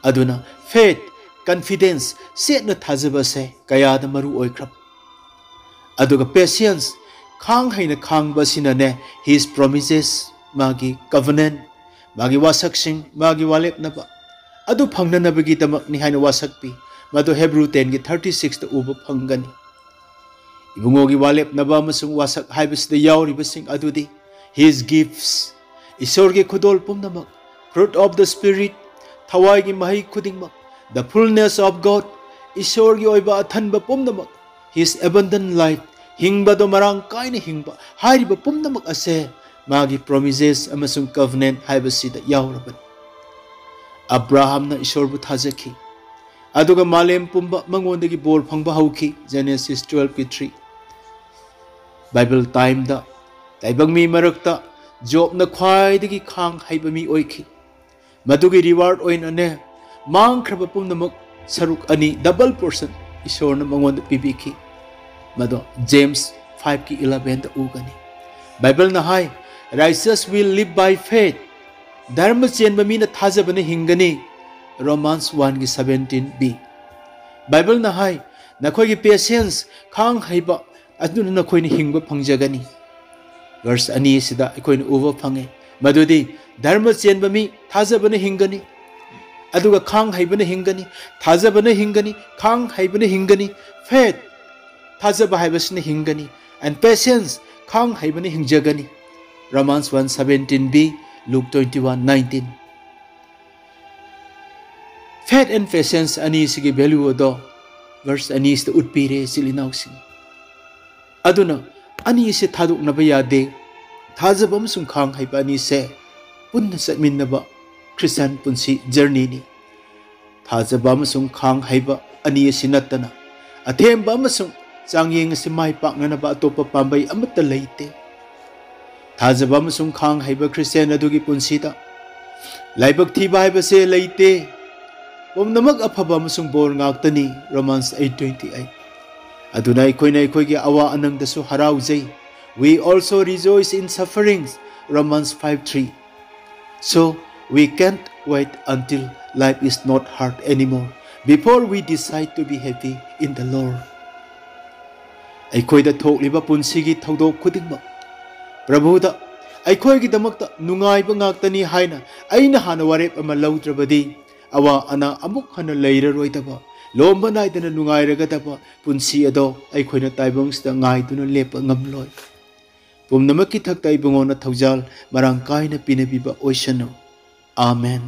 ꯑꯗꯨꯅ faith, confidence, ꯆꯦꯠꯅ ꯊꯥꯖꯕꯁꯦ ꯀꯌꯥꯗ ꯃꯔꯨ ꯑꯣꯏꯈ꯭ꯔꯕ꯫ ꯑꯗꯨꯒ patience, ꯈꯥꯡ ꯍꯩꯅ ꯈꯥꯡꯕ ꯑꯁꯤꯅꯅꯦ, his promises, ꯃꯥꯒꯤ covenant, ꯃꯥꯒꯤ ꯋꯥꯁꯛꯁꯤꯡ, ꯃꯥꯒꯤ ꯋꯥꯂꯦꯞꯅꯕ ꯑꯗꯨ ꯐꯪꯅꯅꯕꯒꯤꯗꯃꯛꯅꯤ ꯍꯥꯏꯅ ꯋꯥꯁꯛꯄꯤ꯫ ꯃꯗꯨ ꯍꯦꯕ꯭ꯔꯨ tenꯒꯤ thirty sixꯇ ꯎꯕ ꯐꯪꯒꯅꯤ꯫ ꯏꯕꯨꯡꯉꯣꯒꯤ ꯋꯥꯂꯦꯞꯅꯕ ꯑꯃꯁꯨꯡ ꯋꯥꯁꯛ ꯍꯥꯏꯕꯁꯤꯗ ꯌꯥꯎꯔꯤꯕꯁꯤꯡ ꯑꯗꯨꯗꯤ his gifts, ꯏꯁꯣꯔꯒꯤ ꯈꯨꯗꯣꯜ ꯄꯨꯝꯅꯃꯛ, fruit of the Spirit, ꯊꯋꯥꯏꯒꯤ ꯃꯍꯩ ꯈꯨꯗꯤꯡꯃꯛ, The fullness of God, ꯏꯁꯣꯔꯒꯤ ꯑꯣꯏꯕ ꯑꯊꯟꯕ ꯄꯨꯝꯅꯃꯛ, His abundant life, ꯍꯤꯡꯕꯗꯣ ꯃꯔꯥꯡ ꯀꯥꯏꯅ ꯍꯤꯡꯕ, ꯍꯥꯏꯔꯤꯕ ꯄꯨꯝꯅꯃꯛ ꯑꯁꯦ ꯃꯥꯒꯤ promises ꯑꯃꯁꯨꯡ covenant ꯍꯥꯏꯕꯁꯤꯗ ꯌꯥꯎꯔꯕꯅꯤ꯫ ꯑꯕ꯭ꯔꯥꯍꯥꯝꯅ ꯏꯁꯣꯔꯕꯨ ꯊꯥꯖꯈꯤ, ꯑꯗꯨꯒ ꯃꯥꯂꯦꯝ ꯄꯨꯝꯕ ꯃꯉꯣꯟꯗꯒꯤ ꯕꯣꯔ ꯐꯪꯕ ꯍꯧꯈꯤ꯫ Genesis twelve ꯀꯤ three꯫ ꯕꯥꯏꯕꯜ ꯇꯥꯏꯝꯗ ꯇꯥꯏꯕꯪ ꯃꯤ ꯃꯔꯛꯇ ꯖꯣꯕꯅ ꯈ꯭ꯋꯥꯏꯗꯒꯤ ꯈꯥꯡ ꯍꯩꯕ ꯃꯤ ꯑꯣꯏꯈꯤ꯫ ꯃꯗꯨꯒꯤ reward ꯑꯣꯏꯅꯅꯦ, ꯃꯥꯡꯈ꯭ꯔꯕ ꯄꯨꯝꯅꯃꯛ ꯁꯔꯨꯛ ꯑꯅꯤ, double portion, ꯏꯁꯣꯔꯅ ꯃꯉꯣꯟꯗ ꯄꯤꯕꯤꯈꯤ꯫ ꯃꯗꯣ James five ꯀꯤ eleven the ꯎꯒꯅꯤ꯫ ꯕꯥꯏꯕꯜꯅ high, "Righteous will live by faith." ꯙꯔꯃ ꯆꯦꯟꯕ ꯃꯤꯅ ꯊꯥꯖꯕꯅ ꯍꯤꯡꯒꯅꯤ꯫ Romans one ꯒꯤ seventeen B꯫ ꯕꯥꯏꯕꯜꯅ ꯍꯥꯏ, "ꯅꯈꯣꯏꯒꯤ patience, ꯈꯥꯡ ꯍꯩꯕ, ꯑꯗꯨꯅ ꯅꯈꯣꯏꯅ ꯍꯤꯡꯕ ꯐꯪꯖꯒꯅꯤ." ꯚꯔꯁ ꯑꯅꯤ ꯑꯁꯤꯗ ꯑꯩꯈꯣꯏꯅ ꯎꯕ ꯐꯪꯉꯤ ꯃꯗꯨꯗꯤ ꯙꯔꯃ ꯆꯦꯟꯕ ꯃꯤ ꯊꯥꯖꯕꯅ ꯍꯤꯡꯒꯅꯤ, ꯑꯗꯨꯒ ꯈꯥꯡ ꯍꯩꯕꯅ ꯍꯤꯡꯒꯅꯤ, ꯊꯥꯖꯕꯅ ꯍꯤꯡꯒꯅꯤ, ꯈꯥꯡ ꯍꯩꯕꯅ ꯍꯤꯡꯒꯅꯤ꯫ Faith, ꯊꯥꯖꯕ ꯍꯥꯏꯕꯁꯤꯅ ꯍꯤꯡꯒꯅꯤ, and patience, ꯈꯥꯡ ꯍꯩꯕꯅ ꯍꯤꯡꯖꯒꯅꯤ꯫ Romans one seventeen B, Luke twenty one nineteen꯫ Faith and patience ꯑꯅꯤꯁꯤꯒꯤ value ꯑꯗꯣ ꯚꯔꯁ ꯑꯅꯤꯁꯤꯗ ꯎꯠꯄꯤꯔꯦ, ꯏꯆꯤꯜ ꯏꯅꯥꯎꯁꯤꯡ꯫ ꯑꯗꯨꯅ ꯑꯅꯤꯁꯦ ꯊꯥꯗꯣꯛꯅꯕ ꯌꯥꯗꯦ꯫ ꯊꯥꯖꯕ ꯑꯃꯁꯨꯡ ꯈꯥꯡ ꯍꯩꯕ ꯑꯅꯤꯁꯦ ꯄꯨꯟꯅ ꯆꯠꯃꯤꯟꯅꯕ ꯈ꯭ꯔꯤꯁꯇꯤꯌꯥꯟ ꯄꯨꯟꯁꯤ journey ꯅꯤ꯫ ꯊꯥꯖꯕ ꯑꯃꯁꯨꯡ ꯈꯥꯡ ꯍꯩꯕ ꯑꯅꯤ ꯑꯁꯤ ꯅꯠꯇꯅ ꯑꯊꯦꯝꯕ ꯑꯃꯁꯨꯡ ꯆꯥꯡꯌꯦꯡ ꯑꯁꯤ ꯃꯥꯏ ꯄꯥꯛꯅꯅꯕ ꯑꯇꯣꯞꯄ ꯄꯥꯝꯕꯩ ꯑꯃꯠꯇ ꯂꯩꯇꯦ꯫ ꯊꯥꯖꯕ ꯑꯃꯁꯨꯡ ꯈꯥꯡ ꯍꯩꯕ ꯈ꯭ꯔꯤꯁꯇꯤꯌꯥꯟ ꯑꯗꯨꯒꯤ ꯄꯨꯟꯁꯤꯗ ꯂꯥꯏꯕꯛ ꯊꯤꯕ ꯍꯥꯏꯕꯁꯦ ꯂꯩꯇꯦ꯫ ꯄꯨꯝꯅꯃꯛ ꯑꯐꯕ ꯑꯃꯁꯨꯡ ꯕꯣꯔ ꯉꯥꯛꯇꯅꯤ, Romans eight twenty eight꯫ ꯑꯗꯨꯅ ꯑꯩꯈꯣꯏꯅ ꯑꯩꯈꯣꯏꯒꯤ ꯑꯋꯥ ꯑꯅꯪꯗꯁꯨ ꯍꯔꯥꯎꯖꯩ꯫ We also rejoice in sufferings, Romans five three꯫ So, we can't wait until life is not hard anymore before we decide to be happy in the Lord. ꯑꯩꯈꯣꯏꯗ ꯊꯣꯛꯂꯤꯕ ꯄꯨꯟꯁꯤꯒꯤ ꯊꯧꯗꯣꯛ ꯈꯨꯗꯤꯡꯃꯛ ꯄ꯭ꯔꯚꯨꯗ ꯑꯩꯈꯣꯏꯒꯤꯗꯃꯛꯇ ꯅꯨꯡꯉꯥꯏꯕ ꯉꯥꯛꯇꯅꯤ ꯍꯥꯏꯅ ꯑꯩꯅ ꯍꯥꯟꯅ ꯋꯥꯔꯦꯞ ꯑꯃ ꯂꯧꯗ꯭ꯔꯕꯗꯤ, ꯑꯋꯥ ꯑꯅꯥ ꯑꯃꯨꯛ ꯍꯟꯅ ꯂꯩꯔꯔꯣꯏꯗꯕ, ꯂꯣꯝꯕ ꯅꯥꯏꯗꯅ ꯅꯨꯡꯉꯥꯏꯔꯒꯗꯕ ꯄꯨꯟꯁꯤ ꯑꯗꯣ ꯑꯩꯈꯣꯏꯅ ꯇꯥꯏꯕꯪꯁꯤꯗ ꯉꯥꯏꯗꯨꯅ ꯂꯦꯞꯄ ꯉꯝꯂꯣꯏ꯫ ꯄꯨꯝꯅꯃꯛꯀꯤ ꯊꯛꯇ ꯏꯕꯨꯡꯉꯣꯅ ꯊꯧꯖꯥꯜ ꯃꯔꯥꯡ ꯀꯥꯏꯅ ꯄꯤꯅꯕꯤꯕ ꯑꯣꯏꯁꯅꯨ꯫ ꯑꯥꯃꯦꯟ꯫